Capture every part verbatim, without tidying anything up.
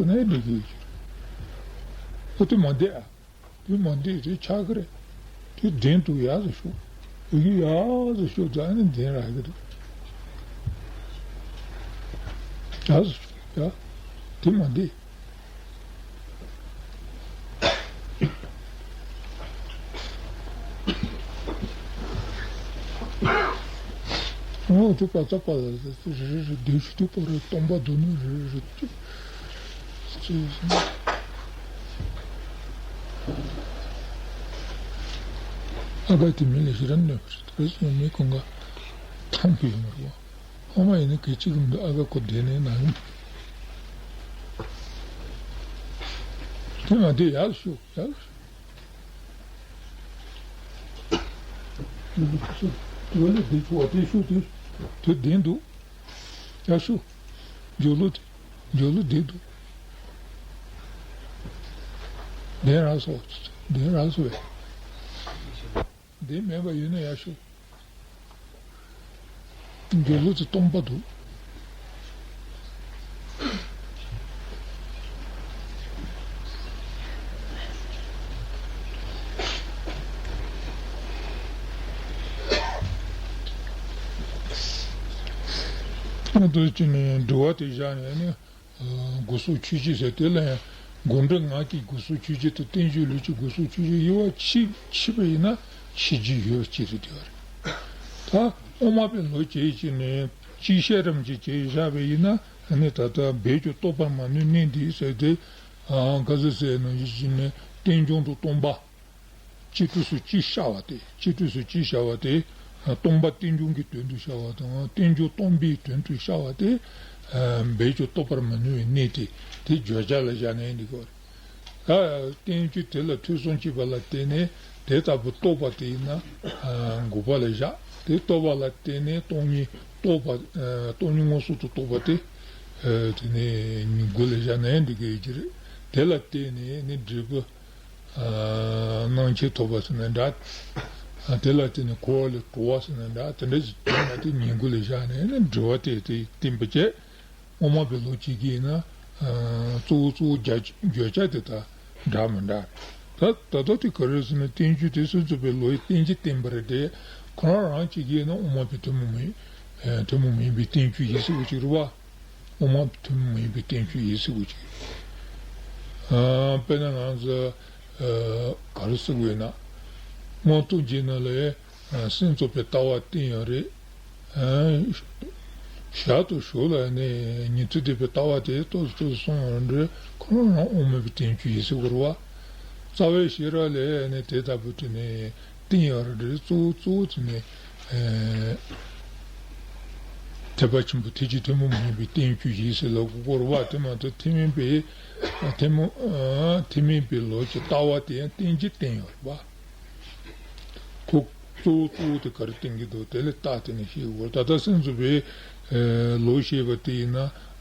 ནས་འགྲིག་གི་ཡོད་ཀྱི་རེད། ཨོ་དེ་མ་འདས་ཨ། དེ་མ་འདས་དེ་ཆགས་ཀྱི་རེད། དེ་གདན་དུ་ཡར་སུ་ཤོག་ཡི་གེ་ཡར་སུ་ཤོག་ཙང་ནི་གདན་རག་གི་འདུག་ཡར་སུ་ཤོག་ཡ། དེ་མ་འདས། ཨོ་དེ་པ་ཙ་པ་ལ་རེ་རེ་རེ་བདེ་ཤུ་དེ་པ་རེ་སྟོང་པ་འདུག་ནི་རེ་རེ་རེ། ཨ་ག་དེ་མི་ལ་ཞེ་དྲག་གནོད་པ་རེད། དེ་སོང་མི་ཁོང་ག་ཐང་པའི་མི་རེད་བ། ཨ་མ་ཡིན་ན་གལ་ཆེ་གི་མི་འདུག་ཨ་ག་ཁོ་བསྡད་ནས་ན་ཡིན། དེ་མ་དེ་ཡག་ཤོག་ཡག་ཤོག་དེ་ལས་བསྡད་ཆོག་བ་དེ་ཤོག་དེ་དེ་བསྡད་འདུག་ཡག་ཤོག་འཇོག་ལུགས་དེ། འཇོག་ལུགས་བསྡད་འདུག་བསྡད་རག་སོ། བསྡད་རག་སོ་བས། བསྡད་མེད་པ་ཡིན་ན་ཡག་ཤོས། འཇོག་ལུགས་དེ་སྟོང་པ་འདུག་ང་ཚོ་ཅི་ནས་འགྲོ་བ་དེ་བཞག་ནས་ནི། སྒོ་གསུམ་ཆོས་སྤྱི་ཟེར་དེ་ལ་ཡང་སྒོམ་འགྲོ་ངག་གི་སྒོ་གསུམ་ཆོས་སྤྱི་དང་བསྟན་བཅོས་ལུས་ཀྱི་སྒོ་གསུམ་ཆོས་སྤྱི་དབྱེ་བ་ཕྱེ་ཕྱེ་བ་ཡིན་ན་ཕྱེ་རྒྱུ་ཡོད་ཅེས་རེད་དེ་བ་རེད། ད་དབུ་མ་པའི་ལོ་བྱས་ཀྱི་ནས་སྤྱི་བཤད་རམ་ཅིག་བྱས་བཞག་པ་ཡིན་ན་ཨ་ནི་ད་ལྟ་འབད་ཀྱང་རྟོགས་པར་མ་ནུས་གནད་འདི་ཟེར་དེ་ག་ཚོད་ཟེར་ནང་བཞིན་བྱས་ནས་རྟེན་འབྱུང་དང་སྟོང་པ། སྤྱི་སྤྲོས་སུ་སྤྱི་ཤར་བ་སྟེ། སྤྱི་སྤྲོས་སུ་སྤྱི་ཤར་བ་སྟེ། སྟོང་པ་རྟེན་འབྱུང་གི་དོན་དུ་ཤར་བ་དང་རྟེན་འབྱུང་སྟོང་པའི་དོན་དུ་ཤར་བ་སྟེ། འབད་ཀྱང་རྟོགས་པར་མི་ནུས་པའི་གནད་དེ་དེ་བརྗོད་བྱ་ལ་བཞག་ནས་འདི་གོ། ད་བསྟན་བཅོས་དེ་ལ་ཐོས་བསམ་བྱས་པ་ལ་བརྟེན་ནས་དེ་ལྟ་བུ་རྟོགས་པ་དེ་ཡིན་ན་འགོག་པ་ལ་བཞག་དེ་རྟོགས་པ་ལ་བརྟེན་ནས་སྟོང་ཉིད་རྟོགས་པ། སྟོང་ཉིད་མངོན་སུམ་དུ་རྟོགས་པ་དེ་དེ་ནས་ཉིང་དགུ་ལ་བཞག་ནས་འདི་གོ་ཡོད་ཀྱི་རེད། དེ་ལ་བརྟེན་ནས་ནི་འབྲས་བུ། སྣང་མཆེད་ཐོབ་པ་ཟེར་ན་འདྲ། དེ་ལ་བརྟེན་ནས་འཁོར་བ་ལས་གྲོལ་བ་ཟེར་ན་འདྲ། དེ་འདྲ་ཞིག་བྱུང་ན་དེ་ཉིང་དགུ་ལ་བཞག་ནས་ནི་འབྲེལ་བ་དེ་དེ་བསྟན་པ་བཅས་དབུ་མ་པའི་ལུགས་བྱེད་ཀྱི་ཡིན་ན། གཙོ་བོ་གཙོ་བོ་བརྗོད་བྱ་དེ་དང་འདྲ་མི་འདྲ། ད་ད་ལྟ་དེ་ག་རེ་ཟེར་ན་བསྟན་བཅོས་དེ་སུ་གཙོས་པའི་ལོ་ཡི་བསྟན་བཅོས་བསྟན་པ་རེད་དེ། ཁོ་རང་རང་བྱེད་ཀྱི་ཡིན་ན་དབུ་མ་པའི་ཐུན་མོང་མ་ཡིན། ཐུན་མོང་མ་ཡིན་པའི་བསྟན་བཅོས་ཡིན་ཟེར་བ་ཅིག་རེད་བ། དབུ་མ་ཐུན་མོང་མ་ཡིན་པའི་བསྟན་བཅོས་ཡིན་ཟེར་དགོས་ཀྱི། དཔེར་ན་ང་ཚོ་ག་རེ་ཟེར་དགོས་ན། མངོན་རྟོགས་རྒྱན་ནང་ལ་སེམས་ཙམ་པའི་ལྟ་བ་བསྟན་ཡོད་རེད། ཞར་དུ་ཞོར་ལ་ནི་ཉན་ཐོས་སྡེ་པའི་ལྟ་བ་དེ་ཏོག་ཙམ་ཏོག་ཙམ་གསུངས་ཡོད་རེད། ཁོ་རང་དབུ་མ་པའི་བསྟན་བཅོས་ཡིན་ཟེར་དགོས་རེད་བ། རྩ་བའི་ཤེས་རབ་ལས་ནི་དེ་ལྟ་བུ་དེ་ནི། བསྟན་ཡོད་རེད། གཙོ་བོ་གཙོ་བོ་དེ་ནི། ཐེག་པ་ཆེན་པོ་ཐེག་ཆེན་ཐུན་མོང་མ་ཡིན་པའི་བསྟན་བཅོས་ཡིན་ཟེར་ལབ་དགོས་རེད་བ། དེ་མ་གཏོགས་ཐེག་དམན་པའི་ཐེག་དམན་ཐེག་དམན་པའི་ལུགས་ཀྱི་ལྟ་བ་དེ་ཡང་བསྟན་བཅོས་བསྟན་ཡོད་རེད་བ། ཁོ་གཙོ་བོ་གཙོ་བོ་དེ་ག་རེ་བསྟན་གྱི་འདུག་དེ་ལ་བལྟས་ཏེ་ནི་བཤད་དགོས་རེད། ད་ལྟ་སེམས་ཙམ་པའི་ལུགས་བཤད་པ་དེ་ཡིན་ན་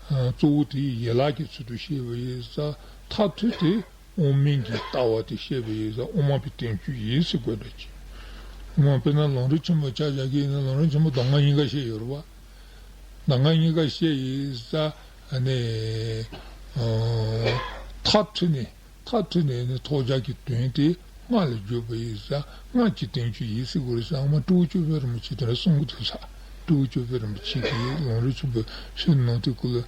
གཙོ་བོ་དེ་ཡན་ལག་གི་ཚུལ་དུ་བཤད་པ་ཡིན་ཙང་མཐར་ཐུག་དེ། དབུ་མའི་གི་ལྟ་བ་དེ་བཤད་པ་ཡིན་ཙང་དབུ་མ་པའི་བསྟན་བཅོས་ཡིན་ཟེར་དགོས་འདྲ་ཅིག་དབུ་མ་དཔེར་ན་ལམ་རིམ་ཆེན་མོ་ཆ་བཞག་གི་ཡིན་ན་ལམ་རིམ་ཆེན་མོ་གདམས་ངག་གཉིས་ཀ་བཤད་ཡོད་རེད་བ། གདམས་ངག་གཉིས་ཀ་བཤད་ཡིན་ཙང་ནི། མཐར་ཐུག་ནས་མཐར་ཐུག་ནས་ནི་ཐོབ་བྱ་གི་དོན་དེ་སྔགས་ལ་བརྗོད་པ་ཡིན་ཙང་སྔགས་ཀྱི་བསྟན་བཅོས་ཡིན་ཟེར་དགོས་རེད་ཟེར། ཨ་མ་སྤྲུལ་སྐུ་ཆོས་དཔལ་རིན་པོ་ཆེ་དེ་འདྲ་གསུང་གི་འདུག་ས། སྤྲུལ་སྐུ་ཆོས་དཔལ་རིན་པོ་ཆེ་གིས་ལམ་རིམ་ཆེན་མོ་ཕྱི་ནང་དུ་སྐུ་ལ།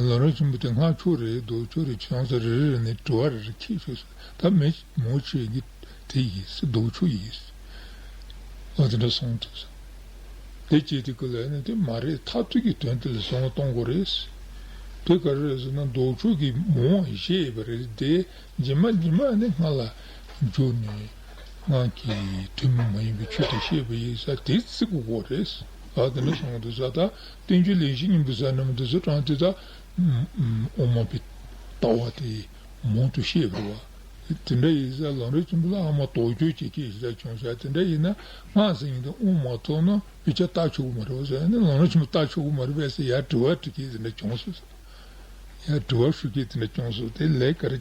ལམ་རིམ་ཆེན་མོ་དེ་སྔགས་ཕྱོགས་རེད་ལྡོག་ཕྱོགས་རེད་བྱུང་ས་རེ་རེ་ནས་དྲི་བ་རེ་རེ་ཁྱེར་ཤོག་ཟེར། ད་མི་མང་ཆེ་གིས་དེ་ཡིན་ཟེར་ལྡོག་ཕྱོགས་ཡིན་ཟེར། ཨ་དེ་འདྲ་གསུངས་འདུག་ས། དེ་བྱས་དེ་སྐུ་ལ་ནི་དེ་མ་རེད། མཐར་ཐུག་གི་དོན་དེ་ལ་བསམ་བློ་གཏོང་དགོས་རེད་ཟེར། དེ་ག་རེ་རེད་ཟེར་ན་ལྡོག་ཕྱོགས་ཀྱི་མང་བ་བཤད་པ་རེད་དེ། རྗེས་མ་རྗེས་མ་ནི་སྔགས་ལ་འཇུག་ནས། སྔགས་ཀྱི་ཐུན་མོང་མ་ཡིན་པའི་ཆོས་དེ་བཤད་པ་ཡིན་ས་དེ་བརྩི་དགོས་རེད། ཨ་དེ་འདྲ་གསུངས་འདུག་ས། ད་བསྟན་བཅོས་ལེགས་བཤད་སྙིང་པོའི་ཟབ་ལམ་དེ་ཚོ་དྲངས་དེ་ད་དབུ་མ་པའི་ལྟ་བ་དེ་མང་དུ་བཤད་པ་རེད་བ། དེ་འདྲ་ཡིན་ས་ལམ་རིམ་ཆེན་པོ་ལ་ཨ་མ་དོགས་གཅོད་བྱེད་མཁན་ཞིག་ད་བྱུང་ས། དེ་འདྲ་ཡིན་ན་སྔགས་ཟེར་མཁན་དེ་དབུ་མ་ཐོབ་ན་དཔེ་ཆ་ལྟ་ཆོག་གི་མ་རེད་བ་ཟེར། ཨ་ནི་ལམ་རིམ་ཆེན་པོ་ལྟ་ཆོག་གི་མ་རེད་པས་ཟེར་ཡར་དྲི་བ་དྲི་མཁན་དེ་འདྲ་བྱུང་སོང་ཟེར། ཡང་དྲི་བ་ཞུ་མཁན་དེ་འདྲ་བྱུང་སོང་། དེ་ལས་ཀ་རེ་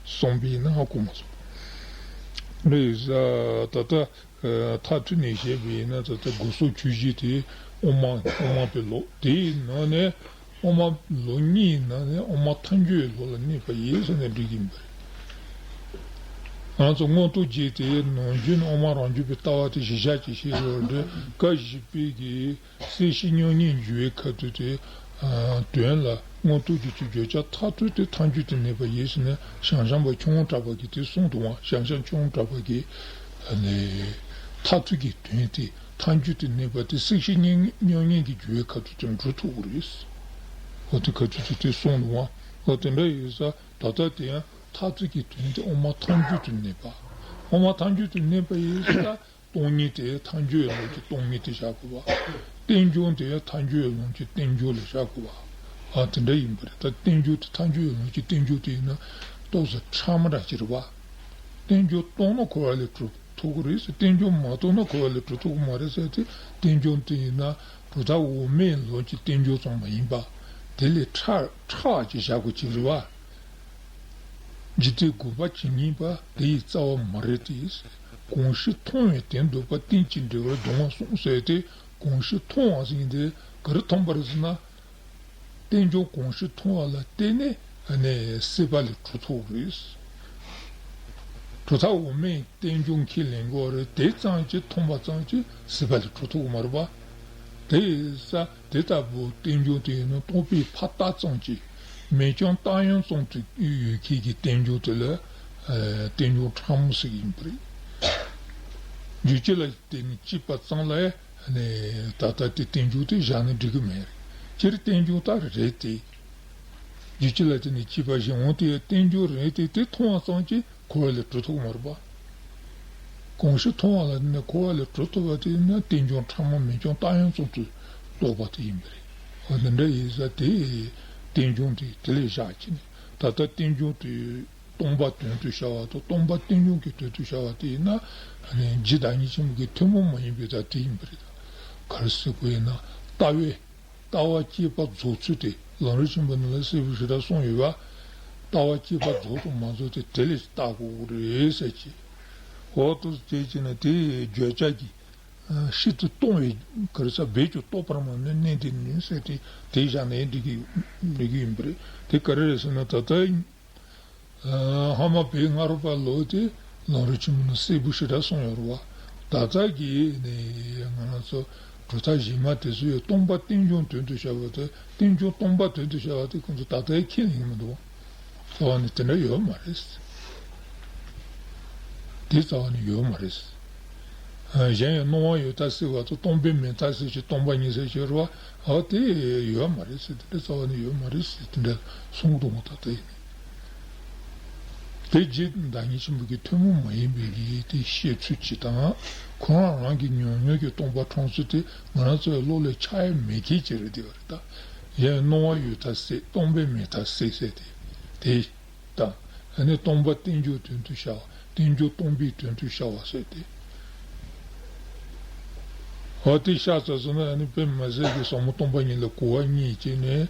གསུངས་པ་ཡིན་ན་ཧ་གོ་མ་སོང་། རེད་ས། ད་ལྟ་མཐར་ཐུག་ནས་བཤད་པ་ཡིན་ན་ད་ལྟ་སྒོ་གསུམ་ཆོས་སྤྱི་དེ་དབུ་མ་དབུ་མ་པའི་ལུགས་དེའི་ནང་ནས་ དབུ་མ་ལོག་གཉིས་ནང་ནས་དབུ་མ་ཐལ་འགྱུར་བའི་ལུགས་ལ་གནས་པ་ཡིན་ཟེར་ནས་འགྲིག་གི་ཡིན་པ་རེད། ང་ཚོ་མངོན་རྟོགས་རྒྱན་དེ་ནམ་རྒྱུན་དབུ་མ་རང་རྒྱུད་པའི་ལྟ་བ་དེ་གཞི་བཞག་ཅིག་བཤད་ཡོད་རེད། བཀའ་བཞི་པའི་གི་སེམས་བསྐྱེད་མྱ་ངན་འགྱུར་བའི་ཁ་ཐུག་དེ། ཨ། དོན་ལ་མངོན་རྟོགས་རྒྱན་གྱི་བརྗོད་བྱ་མཐར་ཐུག་དེ་ཐལ་འགྱུར་དུ་གནས་པ་ཡིན་ཟེར་ནས་ཞང་ཞུང་པ་ཁྱུང་པོ་གྲགས་པ་གིས་དེ་གསུངས་འདུག་བ། ཞང་ཞུང་ཁྱུང་པོ་གྲགས་པ་གིས། ཨ་ནི། མཐར་ཐུག་གི་དོན་དེ་ཐལ་འགྱུར་དུ་གནས་པ་དེ་སེམས་བསྐྱེད་མྱ་ངན་གྱི་འགྱུར་བའི་ཁ་ཐུག་དེ་འགྲོ་ཐུབ་ཀྱི་རེད། འོ་དེ་ཁ་ཐུག་དེ་དེ་གསུངས་འདུག་བ། འོ་དེ་འདྲ་ཡིན་ཙང་ད་ལྟ་དེ་ཡང་མཐར་ཐུག་གི་དོན་དེ་དབུ་མ་ཐལ་འགྱུར་དུ་གནས་པ། དབུ་མ་ཐལ་འགྱུར་དུ་གནས་པ་ཡིན་ཙང་། སྟོང་ཉིད་དེ་ཐལ་འགྱུར་བའི་ལུགས་ཀྱི་སྟོང་ཉིད་དེ་བཞག་དགོས་པ། རྟེན་འབྱུང་དེ་ཐལ་འགྱུར་བའི་ལུགས་ཀྱི་རྟེན་འབྱུང་ལ་བཞག་དགོས་པ། ཨ། དེ་འདྲ་ཡིན་པ་རེད། ད་རྟེན་འབྱུང་དེ་ཐལ་འགྱུར་བའི་ལུགས་ཀྱི་རྟེན་འབྱུང་དེ་ཡིན་ན་ཏོག་ཙམ་ཕྲ་མོ་འདྲ་ཅིག་རེད་པ། རྟེན་འབྱུང་སྟོང་ན་འཁོར་བ་ལས་གྲོལ་ཐུབ་ཀྱི་རེད་ཟེར། རྟེན་འབྱུང་མ་སྟོང་ན་འཁོར་བ་ལས་གྲོལ་ཐུབ་ཀྱི་མ་རེད་ཟེར་ཏེ། རྟེན་འབྱུང་དེ་ཡིན་ན་གྲུབ་མཐའ་འོག་མའི་ལུགས་ཀྱི་རྟེན་འབྱུང་ཙམ་མ་ཡིན་པ། དེ་ལས་ཕྲ་ཕྲ་ཅིག་བཞག་དགོས་ཀྱི་རེད་པ། འཇིག་རྟེན་དགོངས་པ་ཇི་སྙེད་པ། དེ་ཡི་རྩ་བ་མ་རེད་དེ། གང་ཞིག་མཐོང་བས་དེ་འདོད་པ། རྟེན་ཅིང་འབྲེལ་བར་གདུང་བ་གསུམ་ཟེར་ཏེ། གང་ཞིག་མཐོང་བ་ཟེར་མཁན་དེ་ག་རེ་མཐོང་བ་རེད་ཟེར་ན། རྟེན་འབྱུང་གང་ཞིག་མཐོང་བ་ལ་བརྟེན་ནས་ཨ་ནི་སྲིད་པ་ལས་གྲོལ་ཐུབ་རེད། གྲུབ་མཐའ་འོག་མའི་རྟེན་འབྱུང་ཁས་ལེན་དགོས་རེད། དེ་ཙམ་གྱིས་མཐོང་བ་ཙམ་གྱིས་སྲིད་པ་ལས་གྲོལ་ཐུབ་ཀྱི་མ་རེད་པ། དེ་ཡིན་ཙང་དེ་ལྟ་བུ་རྟེན་འབྱུང་དེ་ཡིན་ན་རྟོག་པས་ཕར་བལྟས་ཙམ་གྱིས་མིག་རྐྱང་བལྟས་ཡུལ་ཙམ་དུ་ཡོད་མཁན་གྱི་རྟེན་འབྱུང་དེ་ལ་ཨ་རྟེན་འབྱུང་ཕྲ་མོ་ཟེར་གྱི་ཡིན་པ་རེད། རྒྱུ་ཅི་ལ་བརྟེན་ནས་སྐྱེས་པ་ཙམ་ལ་ཨ་ནི་ད་ལྟ་དེ་རྟེན་འབྱུང་དེ་བཞག་ན་འགྲིག་གི་མེད་རེད། སྤྱིར་རྟེན་འབྱུང་ད་རེད་དེ། རྒྱུ་ཅི་ལ་བརྟེན་ནས་སྐྱེས་པ་ཞིག་འོང་དེ་རྟེན་འབྱུང་རེད་དེ། དེ་མཐོང་བ་ཙམ་གྱིས་འཁོར་བ་ལས་གྲོལ་ཐུབ་ཀྱི་མ་རེད་པ། གང་ཞིག་མཐོང་བ་ལ་བརྟེན་ནས་འཁོར་བ་ལས་གྲོལ་ཐུབ་པ་དེ་ཡིན་ན་རྟེན་འབྱུང་ཕྲ་མོ་མིག་རྐྱང་བལྟས་ཡུལ་ཙམ་དུ་རྟོགས་པ་དེ་ཡིན་པ་རེད། འོ་དེ་འདྲ་ཡིན་ཙང་དེ་རྟེན་འབྱུང་དེ་དེ་ལས་བཞག་ཅིག་ནས། ད་ལྟ་རྟེན་འབྱུང་དེ་སྟོང་པ་དོན་དུ་བྱ་བ་དང་སྟོང་པ་རྟེན་འབྱུང་གི་དོན་དུ་བྱ་བ་དེ་ཡིན་ན། ཨ་ནི་རྗེ་བདག་ཉིད་ཆེན་པོ་གི་ཐུན་མོང་མ་ཡིན་པའི་ད་དེ་ཡིན་པ་རེད། ག་རེ་ཟེར་དགོས་ཡིན་ན་ལྟ་བའི། ལྟ་བ་སྐྱེས་པ་རྫོགས་ཚུལ་དེ་ལམ་རིམ་ཆེན་པོ་ནང་ལ་གསལ་པོ་ཞེ་དྲག་གསུངས་ཡོད་པ། ལྟ་བ་སྐྱེས་པ་རྫོགས་དང་མ་རྫོགས་དེ་དེ་ལས་བལྟ་དགོས་རེད་ཟེར་གྱི། འོ་དེ་བྱས་ཀྱི་ན་དེ་བརྗོད་བྱ་གི་ཤིན་ཏུ་སྟོང་བའི་ག་རེ་ཟེར། རྦད་ཀྱིས་རྟོགས་པར་མ་ནུས་གནས་འདི་ནི་ཟེར་ཏེ། དེ་བཞག་ནས་འགྲིག་གི་འགྲིག་གི་ཡིན་པ་རེད། དེ་ག་རེ་རེད་ཟེར་ན་ད་ལྟ། ཨ། ཧ་མ་པའི་སྔ་རོལ་པ་ལོག་དེ་ལམ་རིམ་ཆེན་མོ་ནང་གསལ་པོ་ཞེ་དྲག་གསུངས་ཡོད་རེད་པ། ད་ལྟ་གི་ནི་ང་རང་ཚོ་གྲུབ་མཐའ་གཞི་མ་དེ་ཚོ་ཡང་སྟོང་པ་རྟེན་འབྱུང་དོན་དུ་བྱ་བ་དེ། རྟེན་འབྱུང་སྟོང་པ་དོན་དུ་བྱ་བ་དེ་ཁོང་ཚོ་ད་ལྟ་ཡང་ཁས་ལེན་གྱི་མི་འདུག་རྩ་བ་ནས་དེ་འདྲ་ཡོད་མ་རེད། དེ་རྩ་བ་ནས་ཡོད་མ་རེད། ཨ། གཞན་ཡང་སྣང་བ་ཡོད་མཐའ་སེལ་བ་དང་སྟོང་པའི་མེད་མཐའ་སེལ་ཕྱིར་སྟོང་པ་ཉིད་ཟེར་གྱི་ཡོད་རེད་པ། འོ་དེ་ཡོད་མ་རེད་ཟེར། དེ་འདྲ་རྩ་བ་ནས་ཡོད་མ་རེད་ཟེར། དེ་འདྲ་གསུངས་འདུག་མ། ད་ལྟ་ཡིན་ནའི་དེ་རྗེ་བདག་ཉིད་ཆེན་པོ་གི་ཐུན་མོང་མ་ཡིན་པའི་གི་དེ་བཤད་ཚུལ་གཅིག་དང་། ཁོ་རང་རང་གི་ཉམས་མྱོང་གི་སྟོང་པ་ཕྲེང་ཚུལ་དེ་ང་རང་ཚོའི་བློ་ལ་འཆར་ཡ་མེད་མཁན་ཅིག་རེད། དེ་བ་རེད། ད་གཞན་སྣང་བ་ཡོད་མཐའ་སེལ། སྟོང་པའི་མེད་མཐའ་སེལ་ཟེར་དེ་དེ། དང་། ཨ་ནི་སྟོང་པ་རྟེན་འབྱུང་དོན་དུ་བྱ་བ། རྟེན་འབྱུང་སྟོང་པའི་དོན་དུ་བྱ་བ་ཟེར་ཏེ། འོ་དེ་ཤར་ཚར་སོང་ན། ཨ་ནི་དཔེ་མི་སྲིད་ཀྱི་ཟབ་མོ་སྟོང་པ་ཉིད་ལ་གོ་བ་རྙེད་བྱས་ནས།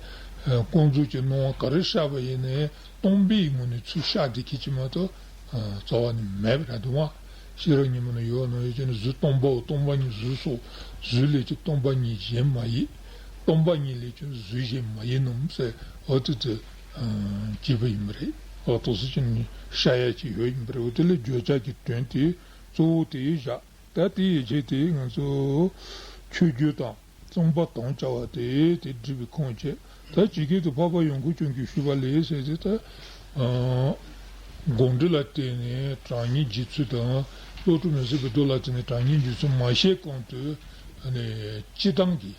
ཨ། ཀུན་རྫོབ་ཀྱི་སྣང་བ་ག་རེ་ཤར་བ་ཡིན་ནའི་སྟོང་པའི་ངོས་ནས་ཚུར་ཤར་བསྡད་མཁན་ཅིག་མ་གཏོགས། ཨ། རྩ་བ་ནས་མེད་པ་རེད་འདུག་བ། ཤེས་རབ་སྙིང་པོ་ནང་ཡོད་ནོ་ཡོད་ཀྱི་ནི། གཟུགས་སྟོང་པའོ། སྟོང་པ་ཉིད་གཟུགས་སོ། གཟུགས་ལས་ཀྱང་སྟོང་པ་ཉིད་གཞན་མ་ཡིན། སྟོང་པ་ཉིད་ལས་ཀྱང་གཟུགས་གཞན་མ་ཡིན་ནོ་ཟེར། འོ་དེ་ཚོ་ཨ་སྐྱེས་པ་ཡིན་པ་རེད། འོ་དེ་ཚོ་ཅི་ནས་ཤར་ཡ་ཅིག་ཡོད་ཡིན་པ་རེད། འོ་དེ་ལས་བརྗོད་བྱ་གི་དོན་དེ་གཙོ་བོ་དེ་བཞག་ད་དེ་ཡི་རྗེས་དེ་ང་ཚོ་ཆོས་བརྒྱུད་དང་རྩོམ་པ་དམ་བཅའ་བ་དེ་དེ་སྒྲུབ་པའི་ཁུངས་བྱས། ད་ཇི་སྐད་དུ་འཕགས་པ་ཡང་དག་ཅན་གྱིས་ཞུས་པ་ལས་ཟེར་ཏེ། ད་ཨ་དགོངས་འགྲེལ་ལ་བརྟེན་ནས་དྲང་ངེས་འཇུག་ཚུལ་དང་། བློ་གྲོས་མི་ཟད་པའི་མདོ་ལ་བརྟེན་ནས་དྲང་ངེས་འཇུག་ཚུལ་མ་བཤད་གོང་དུ། ཨ་ནི་སྤྱི་བཏང་གི་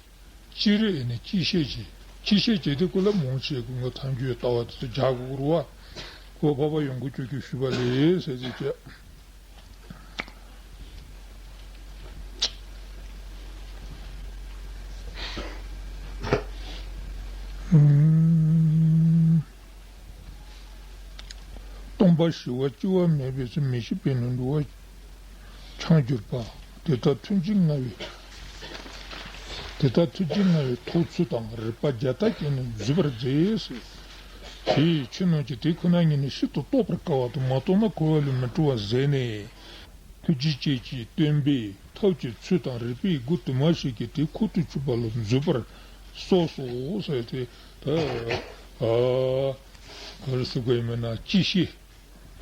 སྤྱི་རིགས་ནས་སྤྱི་བཤད་ཀྱི། སྤྱི་བཤད་བྱེད་དུས་སྐོར་ལ་མང་ཆེ་གི་ཐལ་འགྱུར་ལྟ་བ་དེ་ཚོ་སྦྱར་དགོས་རེད་བ། ཁོ་འཕགས་པ་ཡང་དག་ཅན་གྱིས་ཞུས་པ་ལས་ཟེར་ཏེ་བྱས། སྟོང་པ་ཞི་བ་སྐྱེ་བ་མེད་པའི་ཚུལ། མི་ཤིགས་པས་ནི་འགྲོ་བ་འཆིང་གྱུར་པ། དེ་ལྟར་ཐུགས་རྗེ་མངའ་བའི། དེ་ལྟར་ཐུགས་རྗེ་མངའ་བའི་ཐུགས་ཚུལ་དང་། རིག་པ་བརྒྱ་རྟག་བསྐྱེད་ནས་འཛུད་པར་མཛད། དེ་ཡི་ཆོས་རྣམས་ཀྱི་དེ་ཁོ་ན་ཉིད་ནི་ཤིན་ཏུ་རྟོགས་པར་དཀའ་བ་དང་། མ་རྟོགས་ན་འཁོར་བ་ལས་མི་གྲོལ་བར་ཟད་ནས། ཐུགས་རྗེ་ཅན་གྱི་སྟོན་པའི་ཐབས་ཀྱི་ཚུལ་དང་། རིག་པའི་སྒོ་དུ་མ་ཞིག་གིས་དེ་ཁུག་ཏུ་ཆུད་པ་ལ་འཛུད་པར་གསུངས་སོ་ཟེར་ཏེ། ད་ཨ་ག་རེ་ཟེར་དགོས་ཡིན་མིན་ན་སྤྱི་བཤད།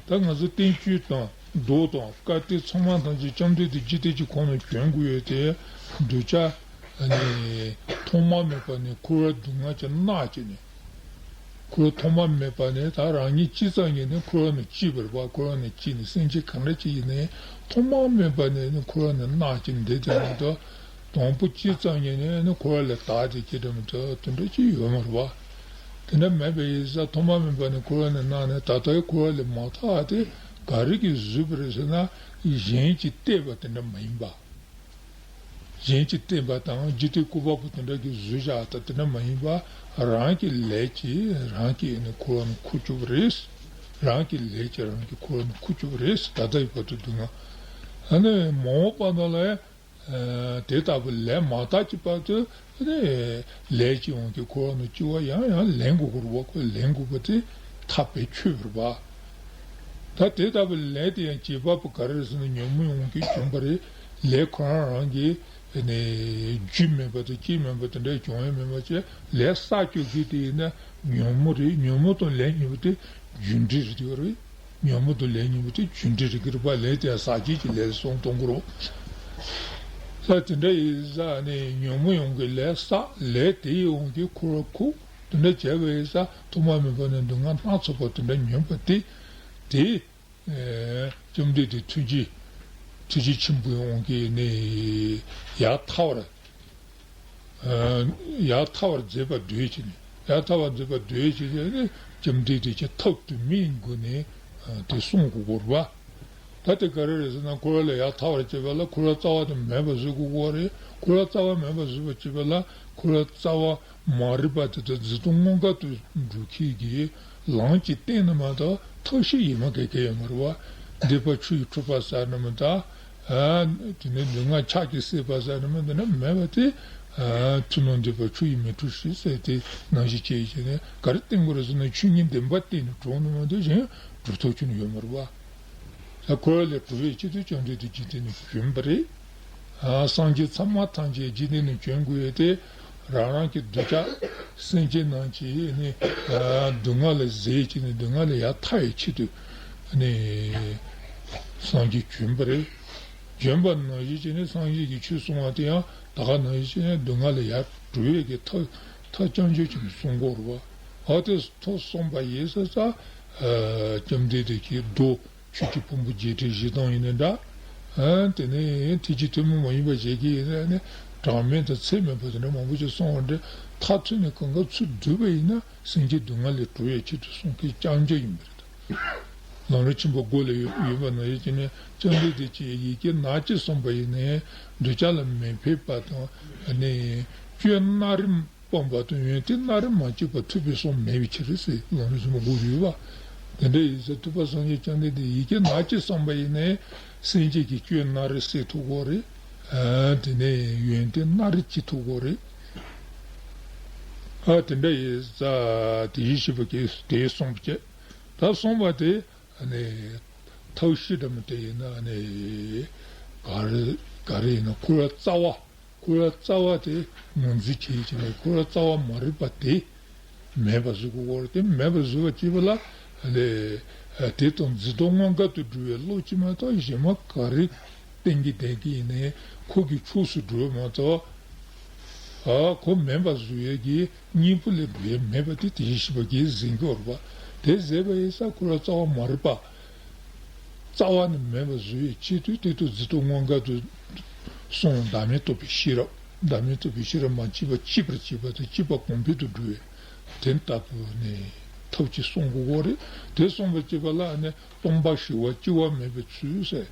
ད་ང་ཚོ་བསྟན་བཅོས་དང་མདོ་དང་བཀའ་གཏེར་ཚང་མ་ཐམས་ཅད་བཅོམ་ལྡན་འདས་འཇིག་རྟེན་གྱི་ཁོངས་ནས་བྱོན་དགོས་ཡོད་དེ། གདུལ་བྱ་ནི་ཐོག་མ་མེད་པ་ནས་འཁོར་བ་སྡུག་བསྔལ་གྱིས་མནར་བྱས་ནས། འཁོར་བ་ཐོག་མ་མེད་པ་ནས་ད་རང་ཉིད་སྐྱེས་ཙམ་ཉིད་ནས་འཁོར་བ་ནང་སྐྱེས་པ་རེད་པ། འཁོར་བ་ནང་སྐྱེས་ནས་སེམས་ཅན་ག་འདྲ་ཅིག་ཡིན་ནའི་ཐོག་མ་མེད་པ་ནས་ནི་འཁོར་བ་ནང་མནར་གྱི་འདི་དེ་མ་གཏོགས། དང་པོ་སྐྱེས་ཙམ་ཉིད་ནས་ནི་འཁོར་བ་ལས་དག་སྟེ་སྐྱེས་དེ་མ་གཏོགས་དེ་འདྲ་ཅིག་ཡོད་མ་རེད་པ། དེ་འདྲ་མེད་པའི་ཡིན་ཙང་ཐོག་མ་མེད་པ་ནས་འཁོར་བ་ནང་མནར་ནས་ད་ལྟའི་འཁོར་བ་ལས་མ་ཐར་དེ་ག་རེ་གིས་བཟོས་པ་རེད་ཟེར་ན། གཞན་གྱིས་གཏད་པ་དེ་འདྲ་མ་ཡིན་པ། གཞན་གྱིས་བསྟན་པ་དང་འཇིག་རྟེན་བཀོད་པ་པོ་དེ་འདྲ་གིས་བཟོས་བཞག་ད་དེ་འདྲ་མ་ཡིན་པ། རང་གི་ལས་ཀྱིས་རང་གི་ནི་འཁོར་བ་ནང་འཁོར་བཅུག་པ་རེད། རང་གི་ལས་ཀྱིས་རང་གི་འཁོར་བ་ནང་འཁོར་བཅུག་པ་རེད། ད་ལྟ་ཡི་བར་དུ་སྡུག་བསྔལ། ཨ་ནི་མ་འོངས་པ་ནང་ལ་ཡང་དེ་ལྟ་བུ་ལས་མ་དག་གི་བར་དུ་ནི་ལས་ཀྱི་དབང་གིས་འཁོར་བ་ནང་སྐྱེ་བ་ཡང་ཡང་ལེན་དགོས་པ་རེད་པ། ཁོ་ལེན་དགོས་པ་དེ་ཐབས་པའི་ཆོས་རེད་པ། ད་དེ་ལྟ་བུའི་ལས་དེ་ཡང་བྱེད་པ་པོ་ག་རེ་རེད་ཟེར་ན་ཉོན་མོངས་དབང་གིས་བྱུང་བ་རེད། ལས་ཁོ་རང་རང་གི་ནས་རྒྱུ་མེད་པ་དང་རྐྱེན་མེད་པ་དེ་འདྲ་བྱུང་ཡ་མེད་པ་བྱས། ལས་བསགས་རྒྱུ་གི་དེ་ཡིན་ན་ཉོན་མོངས་རེད། ཉོན་མོངས་དང་ལས་གཉིས་པོ་དེ་རྒྱུ་འབྲས་རེད་དེ་བ་རེད། ཉོན་མོངས་དང་ལས་གཉིས་པོ་དེ་རྒྱུ་འབྲས་རེད་གི་རེད་པ། ལས་དེ་ཡང་ཟག་བཅས་ཀྱི་ལས་སུ་གཏོང་གི་རེད། ས་དེ་འདྲ་ཡིན་ཙང་ནས་ཉོན་མོངས་དབང་གིས་ལས་བསགས། ལས་དེའི་དབང་གིས་འཁོར་བར་འཁོར། དེ་འདྲ་བྱས་པ་ཡིན་ཙང་ཐོག་མ་མེད་པ་ནས་སྡུག་བསྔལ་སྣ་ཚོགས་པ་དེ་འདྲ་མྱོང་བ་དེ། དེ་ཨེ་བཅོམ་ལྡན་འདས་ཐུགས་རྗེ་ཐུགས་རྗེ་ཆེན་པོའི་དབང་གིས་ནི་ཡར་ཐར་བར་ཨེ་ཡར་ཐར་བར་མཛད་པར་འདོད་ཅིང་ནི། ཡར་ཐར་བར་མཛད་པར་འདོད་ཅིང་ནི་བཅོམ་ལྡན་འདས་ཀྱིས་ཐབས་དུ་མའི་སྒོ་ནས་ཨེ་དེ་གསུང་དགོས་པ་རེད་པ། ད་དེ་ག་རེ་རེད་ཟེར་ན་འཁོར་བ་ལས་ཡར་ཐར་བར་བྱེད་པ་ལ་འཁོར་བ་རྩ་བ་དེ་མེད་པར་བཟོ་དགོས་པ་རེད། འཁོར་བ་རྩ་བ་མེད་པར་བཟོ་བར་བྱེད་པ་ལ་འཁོར་བ་རྩ་བ་མ་རིག་པ་དེ་དག་འཛིན་སྟངས་དངོས་འགལ་དུ་འགྲོ་མཁན་གྱི་ལམ་གྱི་སྟེང་ན་མ་གཏོགས་ཐབས་ཤེས་ཡེ་མ་ག་གེ་ཡོད་མ་རེད་པ། འདོད་པ་ཆུ་ཡིས་འཁྲུད་པ་ཟེར་ན་མ་གཏོགས། ཨ་དེ་ནས་ལུས་ངག་ཕྱག་གིས་བསད་པ་ཟེར་ན་མ་གཏོགས་མེད་པ་དེ། ཨ་ཐུབ་རྣམས་འདོད་པ་ཆུ་ཡིས་མི་འཁྲུད་ཟེར་དེ་ནང་བཞིན་བྱས་བྱས་ནས་ག་རེ་བསྟེན་དགོས་རེད་ཟེར་ན་ཆོས་ཉིད་བདེན་པ་བསྟེན་ནས་འགྲོ་ནི་མ་གཏོགས་གཞན་སྒྲུབ་ཐབས་ཁྱོན་ནས་ཡོད་མ་རེད་པ། ད་འཁོར་བ་ལས་གྲོལ་བའི་ཆེད་དུ་བཅོམ་ལྡན་འདས་འཇིག་རྟེན་ནས་བྱོན་པ་རེད། ཨ་སངས་རྒྱས་ཚང་མ་ཐམས་ཅད་འཇིག་རྟེན་ནས་བྱོན་དགོས་ཡས་དེ་རང་རང་གི་གདུལ་བྱ་སེམས་ཅན་རྣམས་ཀྱི་ནི་ཨ་སྡུག་བསྔལ་ལས་ཟད་ཅིང་ནི་སྡུག་བསྔལ་ལས་ཡར་ཐར་བའི་ཆེད་དུ་ནི་སངས་རྒྱས་བྱོན་པ་རེད། བྱོན་པ་ནང་བཞིན་བྱས་ནས་སངས་རྒྱས་ཀྱིས་ཆོས་གསུང་བ་དེ་ཡང་ད་ག་ནང་བཞིན་བྱས་ནས་སྡུག་བསྔལ་ལས་ཡར་གྲོལ་བའི་གི་ཐབས་ཐབས་རྐྱང་རྐྱང་ཅིག་གསུང་གི་ཡོད་རེད་པ། ཨ་དེ་ཐོག་གསུངས་པ་ཡིན་ཟེར་ཙང་ཨ་བཅོམ་ལྡན་འདས་ཀྱིས་མདོ། ཆོས་ཀྱི་ཕུང་པོ་བརྒྱད་ཁྲི་བཞི་སྟོང་ཡིན་ན་འདྲ། ཨ་དེ་ནས་ཐེག་ཆེན་ཐུན་མོང་མ་ཡིན་པ་ཞིག་གི་ཡིན་ན་ནི་གྲངས་མེད་དང་ཚད་མེད་པ་དེ་འདྲ་མང་པོ་ཞིག་གསུངས་པ་འདྲ། མཐར་ཐུག་ནས་གང་ག་ཚུར་བསྡུས་པ་ཡིན་ན་སེམས་ཅན་སྡུག་བསྔལ་ལས་གྲོལ་བའི་ཆེད་དུ་གསུང་མཁན་རྐྱང་རྐྱང་ཡིན་པ་རེད། ལམ་རིམ་ཆེན་པོ་དགུ་ལ་ཡོད་ཡོད་པ་ནང་བཞིན་བྱས་ནས་བཅོམ་ལྡན་འདས་ཀྱིས་ཡི་གེ་ནག་གཅིག་གསུངས་པ་ཡིན་ནའི་གདུལ་བྱ་ལ་མི་ཕན་པ་དང་ནི་སྐྱོན་སྣ་རེ་སྤངས་པ་དང་ཡོན་ཏན་སྣ་རེ་མ་སྐྱེས་པ་ཐུབ་པའི་གསུང་མེད་པའི་ཕྱིར་ཟེར་ལམ་རིམ་ཆེན་པོ་དགུ་ཡོད་པ། དེ་འདྲ་ཡིན་ཙང་ཐུབ་པ་སངས་རྒྱས་བཅོམ་ལྡན་འདས་ཡི་གེ་ནག་གཅིག་གསུངས་པ་ཡིན་ནའི་སེམས་ཅན་གྱི་སྐྱོན་སྣ་རེ་སེལ་ཐུབ་ཀྱི་ཡོད་རེད། ཨ་དེ་ནས་ཡོན་ཏན་སྣ་རེ་སྐྱེ་ཐུབ་ཀྱི་ཡོད་རེད། ཨ་དེ་འདྲ་ཡིན་ཙང་དེ་བཞིན་གཤེགས་པ་གིས་དེ་གསུངས་པ་བྱས། ད་གསུངས་པ་དེ་ཨ་ནི་ཐབས་ཤེས་འདྲ་མོ་དེ་ཡིན་ན་ཨ་ནི་ག་རེ་ག་རེ་ཡིན་ན་འཁོར་བ་རྩ་བ། འཁོར་བ་རྩ་བ་དེ་ངོས་འཛིན་བྱེད་ཀྱི་ནས་འཁོར་བ་རྩ་བ་མ་རིག་པ་དེ་མེད་པ་བཟོ་དགོས་ཀྱི་ཡོད་རེད། དེ་མེད་པ་བཟོ་བ་བྱེད་པ་ལ་ཨ་ནི་དེ་དང་འཛིན་སྟངས་དངོས་འགལ་དུ་འགྲོ་བའི་བློ་གཅིག་མ་གཏོགས་གཞན་མ་ག་རེ་བསྟེན་གྱི་བསྟེན་གྱི་ཡིན་ནའི་ཁོ་གི་ཕྱོགས་སུ་འགྲོ་བ་མ་གཏོགས། ཨ་ཁོ་མེད་པ་བཟོ་ཡས་ཀྱི་གཉེན་པོ་ལས་འགྲོ་ཡས་མེད་པ་དེ་དེ་བཞིན་གཤེགས་པ་གིས་ཟིན་གྱི་ཡོད་རེད་པ། དེ་ཟེར་བ་ཡིན་ཙང་འཁོར་བ་རྩ་བ་མ་རིག་པ། རྩ་བ་ནས་མེད་པ་བཟོ་ཡས་ཆེད་དུ་དེ་དང་འཛིན་སྟངས་དངོས་འགལ་དུ་སོང་། བདག་མེད་རྟོགས་པའི་ཤེས་རབ། བདག་མེད་རྟོགས་པའི་ཤེས་རབ་མ་སྐྱེས་པ་སྐྱེས་པར་བྱེད་པ་དང་སྐྱེས་པ་གོང་འཕེལ་དུ་འགྲོ་བའི་དེ་ལྟ་བུ་ནས་ཐབས་ཅིག་གསུང་དགོས་ཀྱི་ཡོད་རེད། དེ་གསུངས་པ་བྱེད་པ་ལ་ནི་སྟོང་པ་ཞི་བ་སྐྱེ་བ་མེད་པའི་ཚུལ་ཟེར།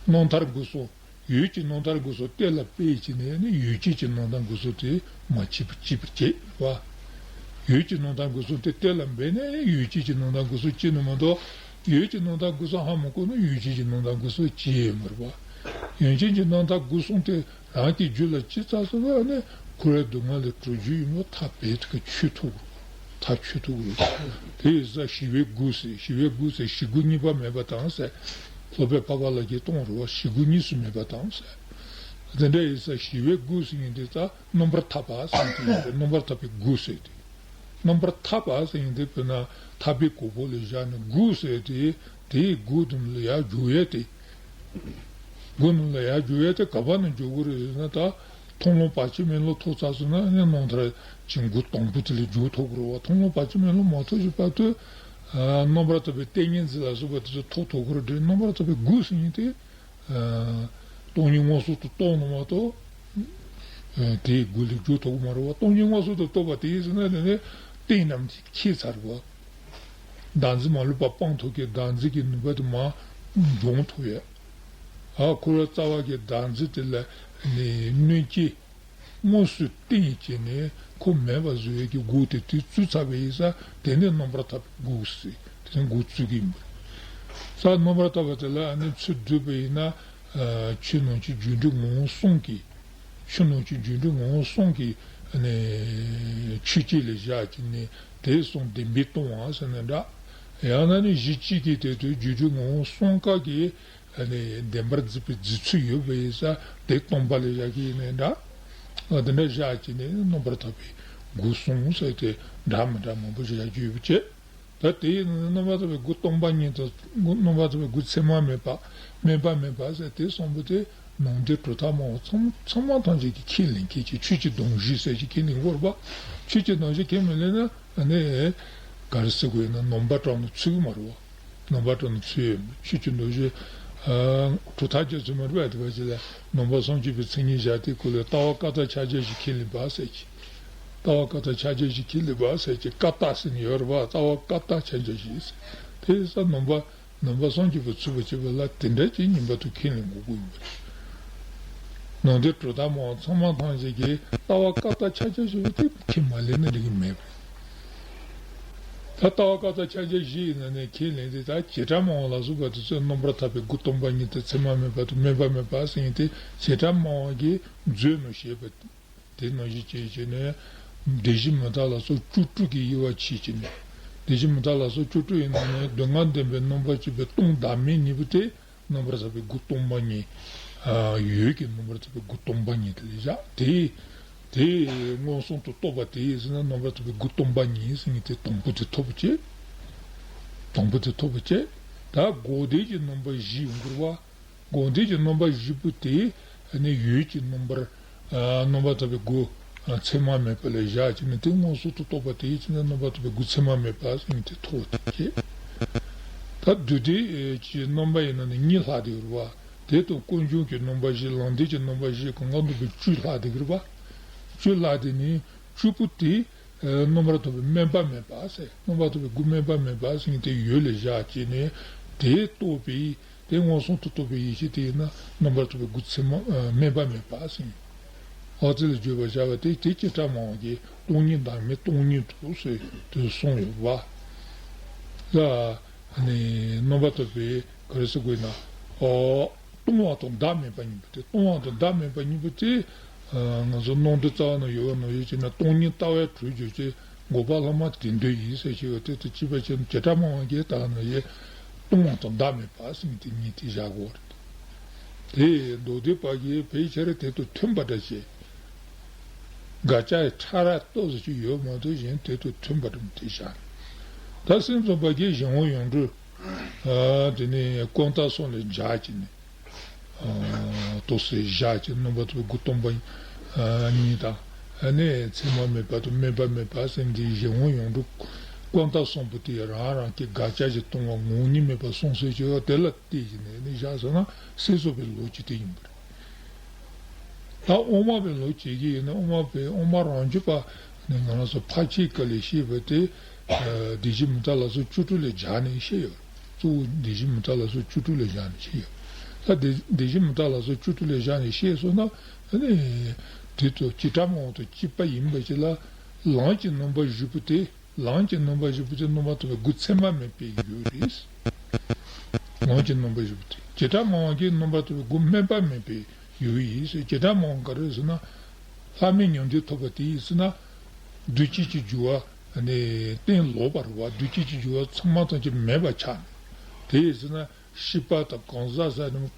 རྣམ་ཐར་དགུ་གསུམ། ཡུལ་གྱི་རྣམ་ཐར་དགུ་གསུམ་གཏན་ལ་དབབ་བྱས་ནས་ནི་ཡུལ་ཅན་གྱི་རྣམ་ཐར་དགུ་གསུམ་དེ་མ་སྐྱེས་པར་སྐྱེས་པར་བྱེད་པ། ཡུལ་གྱི་རྣམ་ཐར་དགུ་གསུམ་དེ་གཏན་ལ་འབེབས་ནས་ཡུལ་ཅན་གྱི་རྣམ་ཐར་དགུ་གསུམ་སྐྱེ་ནི་མ་གཏོགས། ཡུལ་གྱི་རྣམ་ཐར་དགུ་གསུམ་ཧ་མ་གོ་ན་ཡུལ་ཅན་གྱི་རྣམ་ཐར་དགུ་གསུམ་སྐྱེ་ཡས་མ་རེད་པ། ཡུལ་ཅན་གྱི་རྣམ་ཐར་དགུ་གསུམ་དེ་རང་གི་རྒྱུད་ལ་སྐྱེས་ཚར་སོང་ན་ནི་འཁོར་བའི་སྡུག་བསྔལ་ལས་གྲོལ་རྒྱུ་ཡིན་པ་ཐག་རྦད་དེ་ཆོད་ཐུབ། ཐག་ཆོད་ཐུབ་ཀྱི་རེད། དེ་ཡིན་ཙང་ཞི་བའི་དགུ་ཟེར། ཞི་བའི་དགུ་ཟེར་ཞི་དགུ་གཉིས་པ་མེད་པ་དང་ཟེར། སློབ་དཔོན་འཕགས་པ་ལྷ་གིས་གཏོང་རུང་བ་ཞི་དགུ་གཉིས་སུ་མེད་པ་དང་ཟེར། དེ་འདྲ་ཡིན་ཙང་ཞི་བའི་སྒོ་ཟེར་མཁན་དེ་ད་རྣམ་པར་ཐར་པ་ཟེར་མཁན་དེ་ཡིན་ཏེ། རྣམ་པར་ཐར་པའི་སྒོ་ཟེར་ཏེ། རྣམ་པར་ཐར་པ་ཟེར་མཁན་དེ་དཔེར་ན་ཐར་པའི་གོ་འཕང་ལ་བཞག་ནས། སྒོ་ཟེར་དེ་དེའི་སྒོ་དེ་ལ་ཡར་འགྱོ་ཡས་དེ། སྒོ་དེ་ལ་ཡར་འགྱོ་ཡས་དེ་ག་པ་ནས་འགྱོ་དགོས་རེད་ཟེར་ན། ད་མཐོང་ལམ་བར་ཆད་མེད་ལམ་ཐོབ་ཚར་སོང་ན་ནི་རྣམ་ཐར་གྱི་སྒོ་དང་པོ་དེ་ལ་འགྱོ་ཐུབ་ཀྱི་རེད་བ། མཐོང་ལམ་བར་ཆད་མེད་ལམ་མ་ཐོབ་ཀྱི་བར་དུ་རྣམ་པར་ཐར་པའི་ཏིང་ངེ་འཛིན་ལ་སོགས་པ་དེ་ཚོ་ཐོབ་ཐུབ་ཀྱི་རེད་དེ། རྣམ་པར་ཐར་པའི་སྒོ་ཟེར་མཁན་དེ། སྟོང་ཉིད་མངོན་སུམ་དུ་རྟོགས་ན་མ་གཏོགས། དེའི་སྒོ་ལས་འགྱོ་ཐུབ་ཀྱི་མ་རེད་བ། སྟོང་ཉིད་མངོན་སུམ་དུ་རྟོགས་པ་དེ་ཡིན་ཟེར་ན། དེ་ནས་གཏན་རྣམས་ཀྱིས་ཁེགས་ཚར་བ། བདག་འཛིན་མ་ལུས་པ་སྤང་ཐུབ་མཁན། བདག་འཛིན་གྱི་ནུས་པ་དེ་མར་འཇོམས་ཐུབ་ཡ། ཨ། འཁོར་བའི་རྩ་བ་གི་བདག་འཛིན་དེ་ལ་ནི་གནོད་བྱེད་དངོས་སུ་བསྟན་བྱས་ནས་ཁོ་མེད་པ་བཟོ་ཡས་ཀྱི་སྒོ་དེ་དེ་བཙུགས་ཚར་བ་ཡིན་ཙང་། དེ་ནས་རྣམ་པར་ཐར་པའི་སྒོ་ཟེར། དེ་ནས་སྒོ་བཙུགས་ཀྱི་ཡིན་པ་རེད། ས་རྣམ་པར་ཐར་པ་དེ་ལ་ཨ་ནི་ཚུར་བསྡུས་པ་ཡིན་ན། ཨ། ཆོས་རྣམས་ཀྱི་རྒྱུ་འབྲས་ངོ་བོ་གསུམ་གྱི། ཆོས་རྣམས་ཀྱི་རྒྱུ་འབྲས་ངོ་བོ་གསུམ་གྱི་ཨ་ནི་ཆོས་ཅན་ལ་བཞག་བྱས་ནས། དེ་གསུམ་བདེན་པས་སྟོང་བ་ཟེར་ན་འདྲ། ཡང་ན་ནི་གཞི་གཅིག་གི་དེ་དུས་རྒྱུ་འབྲས་ངོ་བོ་གསུམ་ཀ་གི་ཨ་ནི་བདེན་པར་འཛིན་པའི་རྫུ་འཕྲུལ་ཡོད་པ་ཡིན་ཙང་། དེ་སྟོང་པ་ལ་བཞག་གི་ཡིན་ན་འདྲ། ཨ། དེ་འདྲ་བཞག་བྱས་ནས་རྣམ་པར་ཐར་པའི་སྒོ་གསུམ་ཟེར་དེ་འདྲ་མི་འདྲ་མང་པོ་ཞིག་བཞག་རྒྱུ་ཡོད་པ་བྱས། ད་དེ་ཡིན་ན་རྣམ་པར་ཐར་པའི་སྒོ་སྟོང་པ་ཉིད་དང་། རྣམ་པར་ཐར་པའི་སྒོ་མཚན་མ་མེད་པ། སྨོན་པ་མེད་པ་ཟེར་དེ་གསུམ་པོ་དེ་ནང་དོན་གྲུབ་མཐའ་སྨྲ་བ་ཚང་ཚང་མ་ཐམས་ཅད་ཀྱིས་ཁས་ལེན་མཁན་གྱི། ཆོས་ཀྱི་སྡོམ་བཞི་ཟེར་གྱི་ཁས་ལེན་དགོས་རེད་པ། ཆོས་ཀྱི་སྡོམ་བཞི་ཁས་མི་ལེན་ན་ཨ་ནི་ག་རེ་ཟེར་དགོས་ཡིན་ན། ནང་པ་གྲོགས་ནི་ཚུགས་ཀྱི་མ་རེད་བ། ནང་པ་གྲོགས་ནི་ཚུགས་ཡོད་མ་རེད། ཆོས་ཀྱི་སྡོམ་བཞི། ཨ། གྲུབ་མཐའ་རྒྱ་མཚོའི་མ་རེད་པ། དེ་བ་ཅིག་ལ་ནང་པ་སངས་རྒྱས་པའི་མཚན་ཉིད་བཞག་སྟེ། ཁོ་ལ་ལྟ་བ་བཀའ་རྟགས་ཕྱག་རྒྱ་བཞི་ཁས་ལེན་པ་ཟེར་གྱི། ལྟ་བ་བཀའ་རྟགས་ཕྱག་རྒྱ་བཞི་ཁས་ལེན་པ་ཟེར་གྱི། བཀའ་རྟགས་ཟེར་ནི་ཡོད་རེད་པ། ལྟ་བ་བཀའ་རྟགས་ཕྱག་རྒྱ་བཞི་ཟེར། དེ་ས་ནང་པ་ནང་པ་སངས་རྒྱས་པ་ཚུགས་པ་བྱེད་པ་ལ་དེ་འདྲ་ཅིག་ངེས་པར་དུ་ཁས་ལེན་དགོས་ཀྱི་ཡོད་པ་རེད། ནང་དོན་གྲུབ་མཐའ་སྨྲ་བ་ཚང་མ་ཐམས་ཅད་ཀྱིས་ལྟ་བ་བཀའ་རྟགས་ཕྱག་རྒྱ་བཞི་པོ་དེ་ཁས་མ་ལེན་ན་འགྲིག་གི་མེད་པ་རེད། ད་ལྟ་བ་བཀའ་རྟགས་ཕྱག་རྒྱ་བཞི་ཡི་ནང་ནས་ཁས་ལེན་དེ། ད་བྱེ་བྲག་སྨྲ་བ་ལ་སོགས་པ་དེ་ཚོས་རྣམ་པར་ཐར་པའི་སྒོ་སྟོང་པ་ཉིད་དང་། མཚན་མ་མེད་པ་དང་། སྨོན་པ་མེད་པ་ཟེར་མཁན་དེ་བྱེ་བྲག་སྨྲ་བ་གིས་མཛོད་ནང་བཤད་པ། དེ་ནང་བཞིན་བྱས་བྱས་ནས། སྒྲིབ་བྱེད་མུ་མཐའ་ལ་སོགས་བཅུ་དྲུག་གི་དབྱེ་བ་ཕྱེ་བྱས་ནས། སྒྲིབ་བྱེད་མུ་མཐའ་ལ་སོགས་བཅུ་དྲུག་ཡི་ནང་ནས་སྡུག་བསྔལ་བདེན་པའི་རྣམ་པར་ཤེས་པའི་སྟོང་བདག་མེད་གཉིས་པོ་དེ་རྣམ་པར་ཐར་པའི་སྒོ་སྟོང་པ་ཉིད། ཨ། འོད་ཀྱི་རྣམ་པར་ཐར་པའི་སྒོ་སྟོང་པ་ཉིད་དེ་ལ་བཞག་དེ། དེ་མངོན་སུམ་དུ་རྟོགས་པ་དེ་ཡིན་ཟེར་ན། རྣམ་པར་ཐར་པའི་སྒོ་སྟོང་པ་ཉིད་ཟེར་མཁན་དེ་དང་པོ་དེ་ཐོབ་པ་བྱས། དང་པོ་དེ་ཐོབ་པ་བྱས། ད་འགོག་བདེན་གྱི་རྣམ་པ་བཞི་ཡོང་གི་རེད་བ། འགོག་བདེན་གྱི་རྣམ་པ་བཞི་པོ་དེ་ནི་འོད་ཀྱི་རྣམ་པར། ཨ། རྣམ་པར་ཐར་པའི་སྒོ། ཨ། མཚན་མ་མེད་པ་ལ་བཞག་བྱས་ནས། དེ་མངོན་སུམ་དུ་རྟོགས་པ་དེ་ཡིན་ཟེར་ན། རྣམ་པར་ཐར་པའི་སྒོ་མཚན་མ་མེད་པ་ཟེར་མཁན་དེ་ཐོབ་པ་བྱས། ད་སྒོག་བདེན་གྱི་རྣམ་པ་ཡིན་ན་ནི་གཉིས་ལྷག་བསྡད་ཡོད་རེད་བ། དེ་དང་ཀུན་འབྱུང་གི་རྣམ་པ་བཞི། ལམ་བདེན་གྱི་རྣམ་པ་བཞི། གང་ག་སྡོམ་པའི་བཅུ་ལྷག་བསྡད་ཀྱི་རེད་བ། བཅུ་ལྷག་བསྡད་ནི་བཅུ་པོ་དེ། ཨ། རྣམ་པར་ཐར་པའི་སྨོན་པ་མེད་པ་ཟེར། རྣམ་པར་ཐར་པའི་སྒོ་སྨོན་པ་མེད་པ་ཟེར་མཁན་དེ་འོད་ལ་བཞག་བྱས་ནས། དེ་རྟོགས་པའི། དེ་མངོན་སུམ་དུ་རྟོགས་པའི་ཡེ་ཤེས་དེ་ཡིན་ན་རྣམ་པར་ཐར་པའི་སྒོ་མཚན་མ། ཨ། སྨོན་པ་མེད་པ་ཟེར། འོ་དེ་ལ་བརྗོད་པར་བྱ་བ་དེ། དེ་བྱེ་བྲག་སྨྲ་བ་གིས་སྟོང་ཉིད་བདག་མེད་སྟོང་ཉིད་དུ་ཟེར་དེ་གསུངས་ཡོད་པ་ལ། ཨ་ནི་རྣམ་པར་ཐར་པའི་ག་རེ་ཟེར་དགོས་ན། ཨོ། སྟོང་པ་དང་བདག་མེད་པ་གཉིས་པོ་དེ། སྟོང་པ་དང་བདག་མེད་པ་གཉིས་པོ་དེ། ཨ། ང་ཚོ་སྣང་དོན་རྩ་བ་ནས་ཡོད་པ་ནང་བཞིན་བྱས་ན། སྟོང་ཉིད་ལྟ་བས་གྲོལ་འགྱུར་ཅིང་། འགོག་པ་ལྷག་མ་དེ་འདོད་ཡིན་ཟེར་གྱི་ཡོད། དེ་དང་གཅིག་པ་བྱས་ན་བྱེ་བྲག་སྨྲ་བ་གིས་ད་ནང་བཞིན་སྟོང་པ་དང་བདག་མེད་པ་ཟེར་མཁན་དེ་གཉིས་དེ་བཞག་གོ་རེད། དེ་མདོ་སྡེ་པ་གིས་ཕལ་ཆེར་དེ་དང་མཐུན་པ་འདྲ་བྱས། དགག་བྱ་ཡི་ཕྲ་རགས་ཏོག་ཙམ་ཅིག་ཡོད་མ་གཏོགས། གཞན་དེ་དང་མཐུན་པ་འདྲ་མི་དེ་བཞག་རེད། ད་སེམས་ཙམ་པ་གིས་གཞན་དབང་ཡོངས་གྲོལ། ཨ། དེ་ནས་ཀུན་བརྟགས་གསུམ་ལ་སྦྱར་བྱས་ནས། ཨ། ཏོག་ཙམ་བཞག་ཅིང་རྣམ་པར་ཐར་པའི་སྒོ་སྟོང་པ་ཉིད་དང་། ཨ་ནི་མཚན་མ་མེད་པ་དང་སྨོན་པ་མེད་པ་ཟེར་འདི་གཞན་དབང་ཡོངས་གྲོལ་ཀུན་བརྟགས་གསུམ་པོ་དེ་རང་རང་གི་དགག་བྱ་ཞིག་སྟོང་པ་ངོ་བོ་ཉིད་མེད་པ་གསུངས་ཟེར་གྱི་ཡོད། དེ་ལ་བལྟས་ཀྱི་ནས་ནི་བཞག་སོང་ན་སེམས་ཙམ་པའི་ལོ་རྒྱུས་དེ་ཡིན་པ་རེད། ད་དབུ་མ་པའི་ལོ་རྒྱུས་ཀྱི་ཡིན་ན། དབུ་མ་པའི། དབུ་མ་རང་རྒྱུད་པ་ནི་ང་རང་ཚོ་ཕར་ཕྱིན་སྐབས་ལ་བཤད་པ་དེ། ཨ། སྒྲིབ་བྱེད་མུ་མཐའ་ལ་སོགས་བཅུ་དྲུག་ལ་སྦྱར་ནས་བཤད་ཡོད། གཙོ་བོ་སྒྲིབ་བྱེད་མུ་མཐའ་ལ་སོགས་བཅུ་དྲུག་ལ་སྦྱར་ནས་བཤད་ཡོད། ད་དེ་སྒྲིབ་བྱེད་མུ་མཐའ་ལ་སོགས་བཅུ་དྲུག་ལ་སྦྱར་ནས་བཤད་སོང་ན། ཨ་ནི་དེ་ཚོ་བྱེ་བྲག་སྨྲ་བ་དང་གཅིག་པ་ཡིན་པ་ཅིག་ལ། ལམ་གྱི་རྣམ་པ་བཞི་པོ་དེ། ལམ་གྱི་རྣམ་པ་བཞི་པོ་དེ་རྣམ་པར་ཐར་པའི་སྒོ་མཚན་མ་མེད་པའི་ཡུལ་རེད། ལམ་གྱི་རྣམ་པ་བཞི་པོ་དེ། བྱེ་བྲག་སྨྲ་བ་གིས་རྣམ་པར་ཐར་པའི་སྒོ་སྨོན་པ་མེད་པའི་ཡུལ་ཡིན་ཟེར། བྱེ་བྲག་སྨྲ་བ་ག་རེ་ཟེར་ན། ལྷག་མེད་ཉམས་ལྡན་ཐོབ་པ་དེ་ཡིན་ཟེར་ན། འདུ་བྱེད་ཀྱི་རྒྱུ་བ་ནི་གཏན་ལོག་པ་རེད་བ། འདུ་བྱེད་ཀྱི་རྒྱུ་བ་ཚང་མ་ཐམས་ཅད་མེད་པ་ཆགས་ནས། དེ་ཡིན་ཟེར་ན། ཤེས་པ་དང་གང་ཟག་ཟེར་ནས་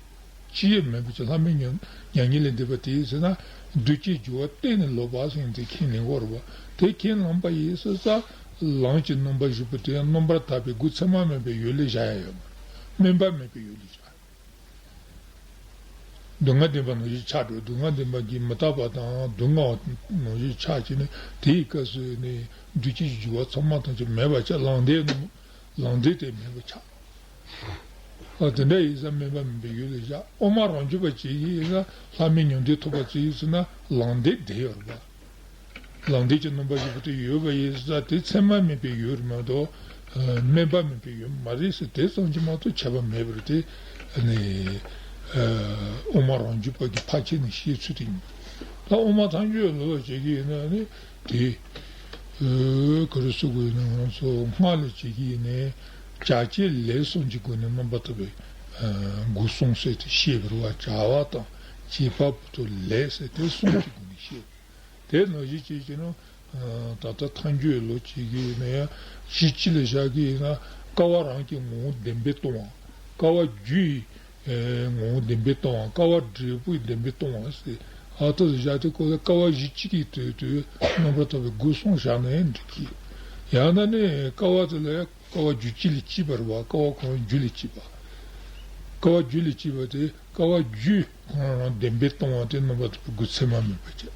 ཅི་ཡང་མེད་པ་ཅིག་ལྷ་མིའི་མྱ་མྱ་ངན་ལས་འདས་པ་དེ་ཡིན་ཟེར་ན། འདུས་བྱས་འགྱུར་བ་གཏན་ནས་ལོག་པ་ཟེར་མཁན་དེ་ཁས་ལེན་དགོས་རེད་པ། དེ་ཁས་བླངས་པ་ཡིན་ཟེར་ཙང་ལམ་གྱི་སྣོན་པར་ཞུགས་པ་དེ་རྣམ་པར་དག་པའི་རྒོད་ཚད་མ་མེད་པའི་ཡུལ་ལ་བཞག་ཡ་ཡོད་མ་རེད། དམན་པ་མེད་པའི་ཡུལ་ལ་བཞག་སྡུག་བསྔལ་བདེན་པ་ནང་བཞིན་ཆགས་འགྲོ། སྡུག་བསྔལ་བདེན་པ་གིས་མི་རྟག་པ་དང་སྡུག་བསྔལ་བ་ནང་བཞིན་ཆགས་བྱས་ནས། དེའི་སྐབས་སུ་ནི་འདུས་བྱས་འགྱུར་བ་ཚང་མ་ཐམས་ཅད་མེད་པར་ཆགས། ལམ་བདེན་ནི། ལམ་བདེན་དེ་མེད་པར་ཆགས། ཨ། དེ་འདྲ་ཡིན་ཙང་དམན་པ་མེད་པའི་ཡུལ་ལ་བཞག་དབུ་མ་རང་རྒྱུད་པ་ཅིག་ཡིན་ན་ལྷ་མིའི་མྱང་འདས་ཐོབ་པ་ཅིག་ཡིན་ཟེར་ན་ལམ་བདེན་བདེན་ཡོད་རེད་པ། ལམ་བདེན་གྱི་སྣོན་པར་ཞུགས་པ་དེ་ཡོད་པ་ཡིན་ཙང་དེ་མཚན་མ་མེད་པའི་ཡུལ་རེད་མ་གཏོགས། ཨ། དམན་པ་མེད་པའི་ཡུལ་མ་རེད་ཟེར། དེ་ཙམ་གྱིས་མ་གཏོགས་ཁྱད་པར་མེད་པ་རེད་དེ། ཨ་ནི། ཨ། དབུ་མ་རང་རྒྱུད་པ་གི་ཕར་ཕྱིན་ནས་བཤད་ཚུལ་དེ་ཡིན། ད་དབུ་མ་ཐལ་འགྱུར་ལོ་ཅིག་ཡིན་ན་ནི། དེ། ཨ། ག་རེ་ཟེར་དགོས་ཡིན་ན། ང་ཚོ་སྔགས་ལས་བྱེད་ཀྱི་ཡིན་ནའི་བྱ་བྱེད་ལས་གསུམ་གྱི་སྒོ་ནས་རྣམ་པར་དག་པའི། ཨ། སྒོ་གསུམ་ཟེར་ཏེ་བཤད་པ་རེད་པ། བྱ་བ་དང་བྱེད་པ་པོ་དང་ལས་ཟེར་དེ་གསུམ་གྱི་སྒོ་ནས་བཤད། དེ་ནང་བཞིན་བྱས་བྱས་ན། ཨ། ད་ལྟ་ཐལ་འགྱུར་ལོ་བྱེད་ཀྱི་ཡིན་ན་ཡང་གཞི་གཅིག་ལ་བཞག་གི་ཡིན་ན། ཀ་བ་རང་གི་ངོ་བོ་བདེན་པས་སྟོང་བ། ཀ་བ་རྒྱུ་ཡི། ཨེ། ངོ་བོ་བདེན་པས་སྟོང་བ། ཀ་བ་འབྲས་བུ་ཡི་བདེན་པས་སྟོང་བ་ཟེར། ཨ། ད་བཞག་དེ་ཀོ་ལ་ཀ་བ་གཞི་གཅིག་གི་དོན་དུ་རྣམ་པར་དག་པའི་སྒོ་གསུམ་བཞག་ན་ཡང་འགྲིག་གི། ཡང་ན་ནི་ཀ་བ་དེ་ལ་ཀ་བ་རྒྱུ་སྤྱི་ལས་སྐྱེས་པ་རེད་པ། ཀ་བ་ཁོ་རང་རྒྱུ་ལས་སྐྱེས་པ། ཀ་བ་རྒྱུ་ལས་སྐྱེས་པ་དེ་ཀ་བ་རྒྱུ་ཁོ་རང་བདེན་པས་སྟོང་བ་དེ་རྣམ་པར་དག་པའི་སྒོ་ཚད་མ་མེད་པར་བྱས།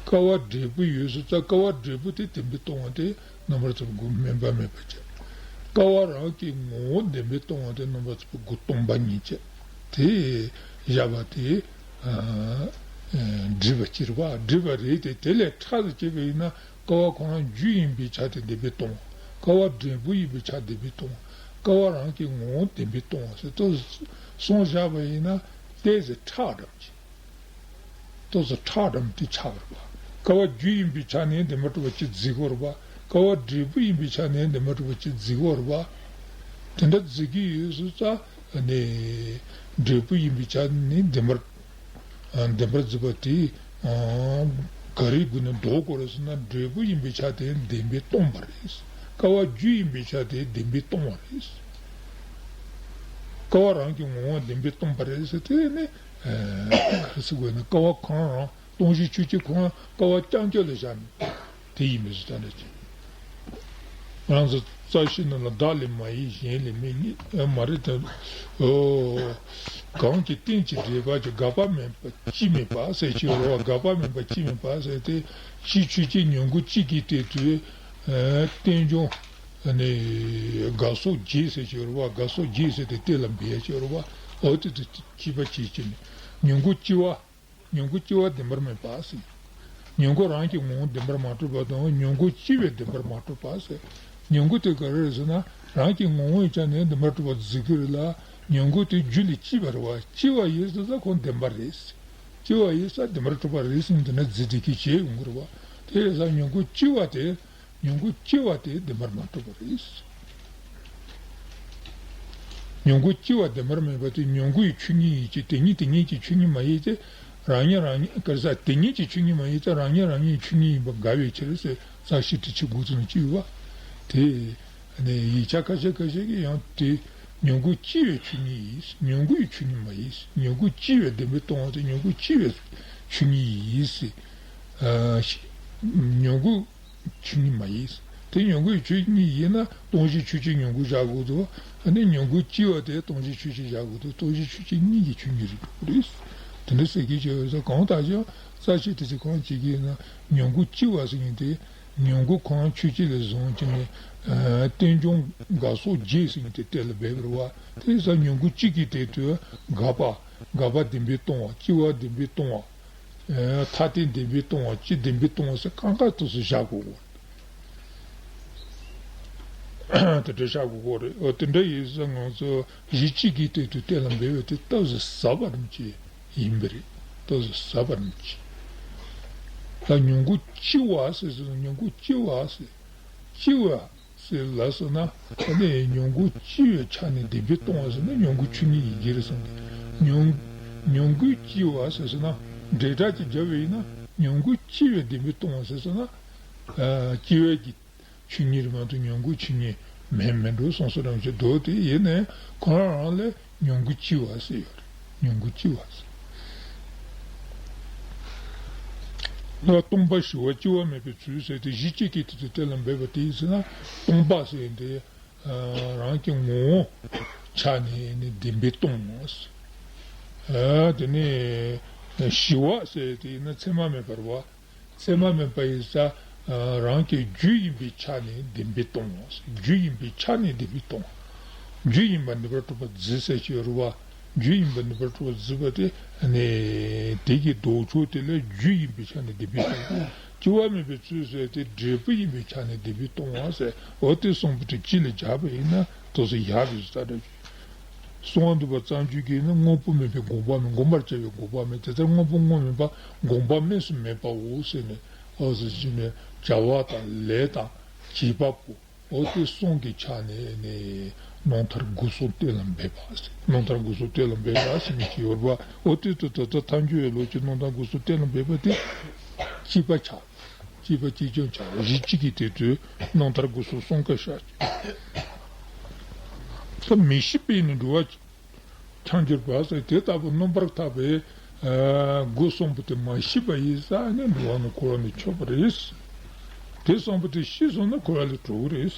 ཀ་བ་འབྲས་བུ་ཡོད་ཟེར་ཙང་ཀ་བ་འབྲས་བུ་དེ་བདེན་པས་སྟོང་བ་དེ་རྣམ་པར་དག་པའི་སྒོ་དམན་པ་མེད་པར་བྱས། ཀ་བ་རང་གི་ངོ་བོ་བདེན་པས་སྟོང་བ་དེ་རྣམ་པར་དག་པའི་སྒོ་སྟོང་པ་ཉིད་བྱས། དེ་བཞག་པ་དེ། ཨ། ཨ། འགྲིག་པ་ཅིག་རེད་པ། འགྲིག་པ་རེད་དེ། དེ་ལས་ཕྲ་རུ་བྱས་པ་ཡིན་ན། ཀ་བ་ཁོ་རང་རྒྱུ་ཡིན་པའི་ཆ་དེ་བདེན་པས་སྟོང་བ། ཀ་བ་འབྲས་བུ་ཡིན་པའི་ཆ་བདེན་པས་སྟོང་བ། ཀ་བ་རང་གི་ངོ་བོ་བདེན་པས་སྟོང་བ་ཟེར་ཏོག་ཙམ་བཞག་པ་ཡིན་ན་ཏོག་ཙམ་ཕྲ་འགྲམ་གྱི། ཏོག་ཙམ་ཕྲ་འགྲམ་དེ་ཆགས་པ་རེད་པ། ཀ་བ་རྒྱུ་ཡིན་པའི་ཆ་ནས་བདེན་པར་གྲུབ་པ་གཅིག་འཛིན་དགོས་རེད་པ། ཀ་བ་འབྲས་བུ་ཡིན་པའི་ཆ་ནས་བདེན་པར་གྲུབ་པ་གཅིག་འཛིན་དགོས་རེད་པ། དེ་འདྲ་འཛིན་གྱི་ཡོད་ཟེར་ཙང་ནི། འབྲས་བུ་ཡིན་པའི་ཆ་ནས་བདེན་པར། ཨ། བདེན་པར་འཛིན་པ་དེ། ཨ། ག་རེའི་སྒོ་ནས་ལྡོག་དགོས་རེད་ཟེར་ན། འབྲས་བུ་ཡིན་པའི་ཆ་དེ་བདེན་པས་སྟོང་པ་རེད། ཀ་བ་རྒྱུ་ཡིན་པའི་ཆ་དེ་བདེན་པས་སྟོང་བ་རེད། ཀ་བ་རང་གི་ངོ་བོ་བདེན་པས་སྟོང་པ་རེད་ཟེར། དེ་ནི། ཨ། ག་རེ་ཟེར་དགོས་ན། ཀ་བ་ཁོ་རང་རང་སྟོང་གཞི་ཆོས་ཅན་ཁོ་རང་ཀ་བ་རྐྱང་རྐྱང་ལ་བཞག་ནས། དེ་ཡིན་མི་སྲིད་ད་ནི་ཅི། ང་ཚོ་རྩ་ཤེ་ནང་ལ་བདག་ལས་མ་གཡེང་གཞན་ལས་མི་གཡེང་། ཨ། མ་རེད་དེ། ཨོ། གང་གིས་རྟེན་ཅིང་འབྲེལ་བར་འགྱུར། འགག་པ་མེད་པ་སྤྱི་མེད་པ་ཟེར་གྱི་ཡོད་རེད་པ། འགག་པ་མེད་པ་སྤྱི་མེད་པ་ཟེར་དེ། སྤྱི་ཆོས་ཅན། མྱུ་གུ་གཅིག་གི་སྟེང་དུ། ཨ། རྟེན་འབྱུང་། ཨ་ནི་འགག་སོགས་བརྒྱད་ཟེར་གྱི་ཡོད་རེད་པ། འགག་སོགས་བརྒྱད་ཟེར་དེ་གཏན་ལ་འབེབས་ཡ་གྱི་ཡོད་རེད་པ། འོ་དེ་དེ་གཅིག་པ་གཅིག་བྱས་ནས། མྱུ་གུ་གཅིག་པ། མྱུ་གུ་གཅིག་པ་བདེན་པར་མེད་པ་ཟེར། མྱུ་གུ་རང་གི་ངོ་བོ་བདེན་པར་མ་གྲུབ་པ་དང་། མྱུ་གུ་གཅིག་པའི་བདེན་པར་མ་གྲུབ་པ་ཟེར། མྱུ་གུ་དེ་ག་རེ་རེད་ཟེར་ན། རང་གི་ངོ་བོ་ཡི་ཆ་ནས་བདེན་པར་གྲུབ་པ་འཛིན་གྱི་རེད་ལ། མྱུ་གུ་དེ་རྒྱུ་ལས་སྐྱེས་པ་རེད་པ། སྐྱེ་བ་ཡིན་ཟེར་ཙང་ཁོ་བདེན་པ་རེད། སྐྱེ་བ་ཡིན་ཙང་བདེན་པར་གྲུབ་པ་རེད་ཟེར་ནས་འདི་འདྲ་འཛིན་བསྡད་མཁན་བྱས་ཡོང་གི་རེད་པ། དེ་ཡིན་ཙང་མྱུ་གུ་གཅིག་པ་དེ། མྱུ་གུ་གཅིག་པ་དེ་བདེན་པར་མ་གྲུབ་པ་རེད། མྱུ་གུ་གཅིག་པ་བདེན་པར་མེད་པ་དེ་མྱུ་གུ་ཡི་ཆོས་ཉིད་ཡིན་གྱི། དེ་ཉིད་དེ་ཉིད་ཀྱི་ཆོས་ཉིད་མ་ཡིན་ཏེ། རང་ཉིད་རང་ཉིད། ག་རེ་ཟེར། དེ་ཉིད་ཀྱི་ཆོས་ཉིད་མ་ཡིན་ཏེ། རང་ཉིད་རང་ཉིད་ཀྱི་ཆོས་ཉིད་ཡིན་པར་འགལ་བའི་ཕྱིར་ཟེར། རྩ་ཤེ་ཁྲིད་ཆེན་དགུ་ཚོ་ནས་གཅིག་ཡོད་པ། དེ་ནས་ཡིག་ཆ་ཁ་ཤས་ཁ་ཤས་ཀྱིས་ཡང་དེ་མྱུ་གུ་གཅིག་པའི་ཆོས་ཉིད་ཡིན། མྱུ་གུ་ཡི་ཆོས་ཉིད་མ་ཡིན། མྱུ་གུ་གཅིག་པའི་བདེན་པས་སྟོང་བ་དེ་མྱུ་གུ་གཅིག་པའི་ཆོས་ཉིད་ཡིན་ཟེར། ཨ། མྱུ་གུ་ཆོས་ཉིད་མ་ཡིན། དེ་མྱུ་གུའི་ཆོས་ཉིད་ཡིན་ན་སྟོང་གཞི་ཆོས་ཅན་མྱུ་གུ་བཞག་དགོས་འདུག་ཨ་ནི་མྱུ་གུ་གཅིག་པ་དེ་སྟོང་གཞི་ཆོས་ཅན་བཞག་དགོས་འདུག་སྟོང་གཞི་ཆོས་ཅན་གཉིས་ཀྱི་ཆོས་ཉིད་རེད་འདུག་རེད། དེ་འདྲ་ཟེར་མཁན་ཅིག་ཡོད་ས། གང་ལྟར་ཀྱང་རྩ་ཤེ་དེ་ཚོས་གང་བྱེད་ཀྱི་ཡིན་ན། མྱུ་གུ་གཅིག་པ་ཟེར་མཁན་དེ་མྱུ་གུ་ཁོ་རང་ཆོས་ཅན་ལ་བཟུང་བྱས་ནས། ཨ། རྟེན་འབྱུང་འགག་སོགས་བརྒྱད་ཟེར་མཁན་དེ་གཏན་ལ་འབེབས་རེད་པ། དེ་ཡིན་ཙང་མྱུ་གུ་གཅིག་གི་སྟེང་དུ་འགག་པ། འགག་པ་བདེན་པས་སྟོང་བ། སྐྱེ་བ་བདེན་པས་སྟོང་བ། ཨ། མཐར་ཐུག་བདེན་པས་སྟོང་བ། སྤྱི་བདེན་པས་སྟོང་བ་ཟེར་གང་ག་ཏོག་ཙམ་བཞག་དགོས་གོ། དེ་འདྲ་བཞག་དགོས་གོ་རེད། འོ། དེ་འདྲ་ཡིན་ཙང་ང་ཚོ་གཞི་གཅིག་གི་སྟེང་དུ་གཏན་ལ་འབེབས་པ་དེ་ཏོག་ཙམ་ཟབ་པ་རིམ་གྱིས་ཡིན་པ་རེད། ཏོག་ཙམ་ཟབ་པ་རིམ་གྱིས། ད་མྱུ་གུ་གཅིག་པ་ཟེར་སོང་། མྱུ་གུ་གཅིག་པ་ཟེར། གཅིག་པ་ཟེར་ལབ་སོང་ན། ཨ་ནི་མྱུ་གུ་གཅིག་པའི་ཆ་ནས་བདེན་པས་སྟོང་བ་ཟེར་ན་མྱུ་གུ་ཆོས་ཉིད་ཡིན་གྱི་རེད་བསམ་གི། མྱུ་མྱུ་གུ་གཅིག་པ་ཟེར་སོང་ན་འབྲེལ་སྒྲ་གཅིག་བརྒྱབ་པ་ཡིན་ན། མྱུ་གུ་གཅིག་པའི་བདེན་པས་སྟོང་བ་ཟེར་སོང་ན། ཨ། སྐྱེ་བའི་གི་ཆོས་ཉིད་རེད་མ་གཏོགས་མྱུ་གུ་ཆོས་ཉིད་མིན་མི་འགྲོ་གསུངས་སོ་རང་བཞིན་འདུག་དེ་ཡིན་ནའི་ཁོ་རང་རང་ལ་མྱུ་གུ་གཅིག་པ་ཟེར་ཡོད་རེད། ཉིང་ཁུ་ལྕི་བ། ད་སྟོང་པ་ཞི་བ་སྐྱེ་བ་མེད་པའི་ཚུལ་ཟེར་ཏེ་གཞི་གཅིག་གི་དེ་ཚོ་གཏན་ལ་འབེབས་པ་དེ་ཡིན་ཟེར་ན། སྟོང་པ་ཟེར་དེ་རང་གི་ངོ་བོ་ཆ་ནས་ནི་བདེན་པས་སྟོང་ངོ་། དེ་ནས་ཞི་བ་ཟེར་དེ་ཡིན་ན་མཚན་མ་མེད་པར་བ། མཚན་མ་མེད་པ་ཡིན་ས། རང་གི་རྒྱུ་ཡིན་པའི་ཆ་ནས་བདེན་པས་སྟོང་ངོ་། རྒྱུ་ཡིན་པའི་ཆ་ནས་བདེན་པས་སྟོང་། རྒྱུ་ཡིན་པར་ནུས་པར་གྲུབ་པ་རྫས་ཟེར་གྱི་ཡོད་རེད་བ། རྒྱུ་ཡིན་པར་ནུས་པར་གྲུབ་པ་རྫས་པ་དེ་ནི་དེ་གི་ལྡོག་ཕྱོགས་དེ་ལ་རྒྱུ་ཡིན་པའི་ཆ་ནས་བདེན་པས་སྟོང་། སྐྱེ་བ་མེད་པའི་ཚུལ་ཟེར་དེ་འབྲས་བུ་ཡིན་པའི་ཆ་ནས་བདེན་པས་སྟོང་བ་ཟེར། འོ་དེ་གསུངས་པ་དེ་གཅིག་ལ་སྦྱར་བ་ཡིན་ན་དེ་ཚོ་ཡག་པའི་ས་འདྲ་གསུང་བ་འདུས་པ་རྩ་འཇུག་གིས་ནི་དངོས་པོ་མེད་པའི་དགོངས་པ་མེད། དགོངས་པར་བྱ་བའི་དགོངས་པ་མེད། དེ་ལྟར་དངོས་པོ་དངོས་མེད་པ་དགོངས་པ་དམིགས་སུ་མེད་པའོ་ཟེར་ནས། འོ་ཟེར་གྱི་ནས་བྱ་བ་དང་ལས་དང་བྱེད་པ་པོ། འོ་དེ་གསུམ་གྱི་ཆ་ནས་ནི་རྣམ་ཐར་དགུ་གསུམ་གཏན་ལ་འབེབས་པ་ཟེར། རྣམ་ཐར་དགུ་གསུམ་གཏན་ལ་འབེབས་པ་ཟེར་ནས་ཀྱི་ཡོད་པ། འོ་དེ་ལྟར་ད་ལྟ་ཐལ་འགྱུར་བའི་ལུགས་ཀྱི་རྣམ་ཐར་དགུ་གསུམ་གཏན་ལ་འབེབས་པ་དེ་གཅིག་པ་ཆགས། གཅིག་པ་གཅིག་རྐྱང་ཆགས། གཞི་གཅིག་གི་དེ་ཚོའི་རྣམ་ཐར་དགུ་གསུམ་གསུམ་ཀ་བཞག་ད་མི་ཤེས་པས་ནི་འགྲོ་བ་འཁྱམས་གྱུར་པ་ཟེར། དེ་ལྟ་བུ་རྣམ་པར་ཐར་པའི་སྒོ་གསུམ་པོ་དེ་མ་ཤེས་པ་ཡིན་ཙང་ནི་འགྲོ་བ་ནི་འཁོར་བ་ནས་ཆོད་པ་རེད། དེ་གསུམ་པོ་དེ་ཤེས་སོང་ན་འཁོར་བ་ལས་གྲོལ་གི་རེད།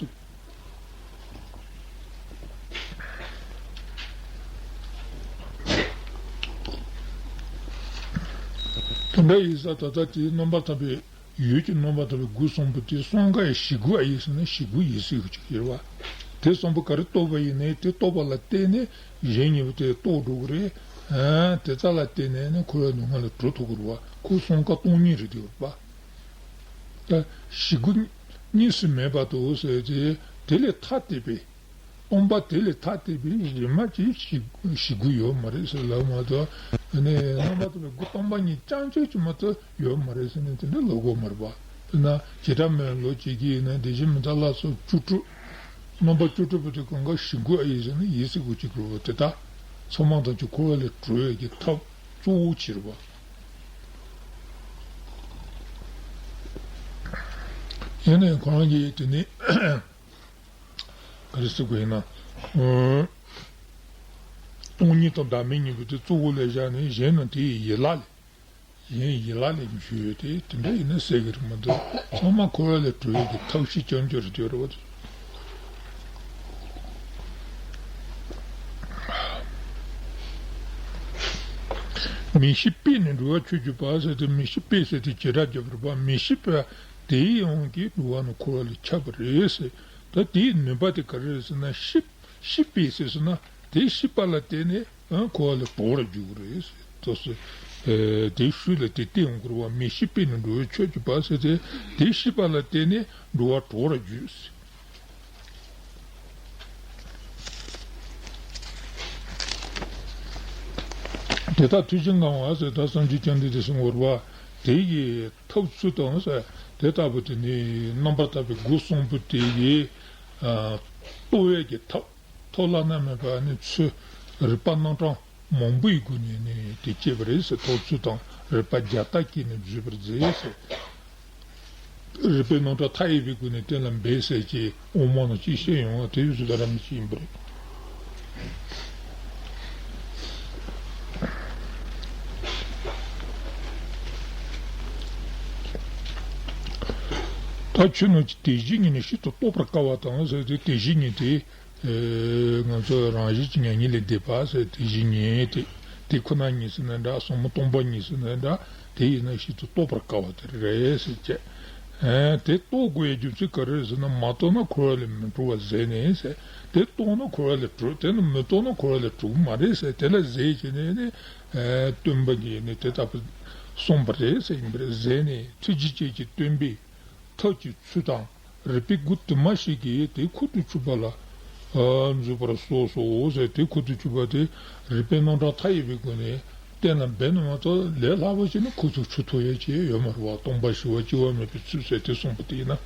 དེ་འདྲ་ཡིན་ཙང་ད་ལྟ་དེའི་རྣམ་པར་ཐར་པའི་ཡུལ་གྱི་རྣམ་པར་ཐར་པའི་སྒོ་གསུམ་པོ་དེ་གསུམ་ཀ་ཡི་གཞི་དགུ་ཨ་ཡིན་ཟེར་ན་གཞི་དགུ་ཡིན་ཟེར་གྱི་ཡོད་པ། དེ་གསུམ་པོ་ག་རེ་རྟོགས་པ་ཡིན་ནའི་དེ་རྟོགས་པ་ལ་བརྟེན་ནས་གཞན་གཉིས་པོ་དེ་རྟོགས་འགྲོ་གི་རེད། ཨ་དེ་རྩ་ལ་བརྟེན་ནས་ནི་འཁོར་བའི་སྡུག་བསྔལ་ལས་གྲོལ་ཐུབ་ཀྱི་རེད་བ། ཁོ་གསུམ་ཀ་སྟོང་ཉིད་རེད་དེ་ཡོད་པ། ད་གཞི་དགུ་གཉིས་སུ་མེད་པ་དང་ཟེར་ཏེ་དེ་ལས་ཐ་དད་པའི། སྟོང་པ་དེ་ལས་ཐ་དད་པའི་གཞི་མ་གཅིག་གཞི་གཞི་དགུ་ཡོད་མ་རེད་ཟེར་ལབ་མ་གཏོགས། ཨ་ནི་རྣམ་པར་ཐར་པའི་སྒོ་སྟོང་པ་ཉིད་རྐྱང་གཅིག་གཅིག་མ་གཏོགས་ཡོད་མ་རེད་ཟེར་ནས་དེ་འདྲ་ལབ་དགོས་མ་རེད་པ། དཔེར་ན་བྱེ་བྲག་སྨྲ་བའི་ལུགས་བྱེད་ཀྱི་ཡིན་ན་དེ་བཞིན་མི་རྟག་ལ་སོགས་བཅུ་དྲུག་རྣམ་པ་བཅུ་དྲུག་པོ་དེ་གང་ག་གཞི་དགུ་ཨ་ཡིན་ཟེར་ན་ཡིན་ཟེར་དགོས་ཀྱི་རེད་པ། དེ་དག་ཚང་མ་ཐམས་ཅད་འཁོར་བ་ལས་གྲོལ་ཡས་ཀྱི་ཐབས་གཙོ་བོ་ཅིག་རེད་པ། ཡིན་ནའི་ཁོ་རང་གིས་དེ་ནི། ག་རེ་ཟེར་དགོས་ཡིན་ན། ཨ། སྟོང་ཉིད་དང་བདག་མེད་གཉིས་པོ་དེ་གཙོ་བོ་ལ་བཞག་ནས་གཞན་རྣམས་དེ་ཡི་ཡན་ལག་ལས། གཞན་ཡི་ཡན་ལག་ལས་འཇུས་ཏེ་དེ་འདྲ་ཡིན་ན་ཟེར་གི་རེད་མ་གཏོགས་ཚང་མ་འཁོར་བ་ལས་གྲོལ་ཡས་ཀྱི་ཐབས་ཤེས་རྐྱང་རྐྱང་རེད་དེ་རེད་པ། མི་ཤེས་པས་ནི་འགྲོ་བ་ཆོད་གྱུར་པ་ཟེར་ཏེ་མི་ཤེས་པས་ཟེར་ཏེ་བྱེ་བྲག་བརྒྱབ་པ་རེད་པ། མི་ཤེས་པ་དེའི་དབང་གིས་འགྲོ་བ་ནི་འཁོར་བ་ལས་ཁྱབ་པ་རེད་ཟེར། ད་དེའི་ནུས་པ་དེ་ག་རེ་རེད་ཟེར་ན། ཤེས་ཤེས་པས་ཟེར་ཟེར་ན་དེ་ཤེས་པ་ལ་བརྟེན་ནས་འཁོར་བ་ལས་གྲོལ་བར་འགྱུར་གྱི་རེད་ཟེར། དེ་ཤུལ་ལ་དེ་བསྟན་ཡོང་གི་རེད་པ། མི་ཤེས་པས་ནི་འགྲོ་བ་ཆོད་གྱུར་པ་ཟེར་ཏེ་དེ་ཤེས་པ་ལ་བརྟེན་ནས་འགྲོ་བ་གྲོལ་བར་འགྱུར་ཟེར། དེ་དག་ཐུགས་རྗེ་མངའ་བ་ཟེར། ད་སངས་རྒྱས་བཅོམ་ལྡན་འདས་གསུང་བར་བ་དེ་ཡི་ཐབས་ཚུལ་དང་ཟེར། དེ་ལྟ་བུ་དེ་ནི་རྣམ་པར་ཐར་པའི་སྒོ་གསུམ་པོ་དེ་ཡི་རྟོགས་ཡས་ཀྱི་ཐབས། ཐབས་བླ་ན་མེད་པ་ནི་ཚུལ། རིགས་པ་རྣམ་གྲངས་མང་པོའི་སྒོ་ནས་ནི་དེ་སྐྱེས་པ་རེད་ཟེར། ཐབས་ཚུལ་དང་རིགས་པ་བརྒྱ་ཕྲག་བརྒྱ་ནས་འཛུད་པར་མཛད་ཟེར། རིགས་པའི་རྣམ་གྲངས་མཐའ་ཡས་པའི་སྒོ་ནས་གཏན་ལ་འབེབས་ཟེར་གྱི་དབུ་མ་ནང་གཅིག་བཤད་ཡོང་བ་དེ་བཟོ་ལྟ་ར་མི་གཅིག་ཡིན་པ་རེད། ད་ཆོས་རྣམས་ཀྱི་དེ་བཞིན་ཉིད་ནི་ཤིན་ཏུ་རྟོགས་པར་དཀའ་བ་དང་ཟེར་ཏེ། དེ་བཞིན་ཉིད་དེ། ཨེ། ང་ཚོ་རང་བཞིན་གྱིས་མྱ་ངན་ལས་འདས་པ་ཟེར། དེ་བཞིན་ཉིད་དེ། དེ་ཁོ་ན་ཉིད་ཟེར་ན་འདྲ། ཟབ་མོ་སྟོང་པ་ཉིད་ཟེར་ན་འདྲ། དེ་ཡིན་ན་ཤིན་ཏུ་རྟོགས་པར་དཀའ་བ་དེ་རེད་ཟེར་བྱས། ཨེ། དེ་རྟོགས་དགོས་ཡའི་རྒྱུ་མཚན་ག་རེ་རེད་ཟེར་ན། མ་རྟོགས་ན་འཁོར་བ་ལས་མི་གྲོལ་བ་ཟད་ནས་ཟེར། དེ་རྟོགས་ན་འཁོར་བ་ལས་གྲོལ། དེ་ནི་མི་རྟོགས་ན་འཁོར་བ་ལས་གྲོལ་གི་མ་རེད་ཟེར། དེ་ལ་ཟད་བྱས་ནས་ནི། ཨེ། སྟོན་པ་གིས་ནི་དེ་ལྟ་བུ་གསུངས་པ་རེད་ཟེར་ཡིན་པ་རེད། ཟད་ནས་ཐུགས་རྗེ་ཅན་གྱི་སྟོན་པའི་ཐབས་ཀྱི་ཚུལ་དང་། རིགས་པའི་སྒོ་དུ་མ་ཞིག་གིས་དེ་ཁུར་དུ་ཆུད་པ་ལ། ཨ། འཛུད་པར་གསུངས་སོ་ཟེར། དེ་ཁུར་དུ་ཆུད་པ་དེ་རིགས་པའི་རྣམ་གྲངས་མཐའ་ཡས་པའི་སྒོ་ནས་གཏན་ལ་འབེབས་ན་མ་གཏོགས་ལས་སླ་པོ་ཞིག་ནི་ཁུར་དུ་ཆུད་ཐུབ་ཡ་ཅིག་ཡོད་མ་རེད་བ། སྟོང་པ་ཞི་བ་སྐྱེ་བ་མེད་པའི་ཚུལ་ཟེར་དེ་གསུངས་པ་དེ་ཡིན་ན།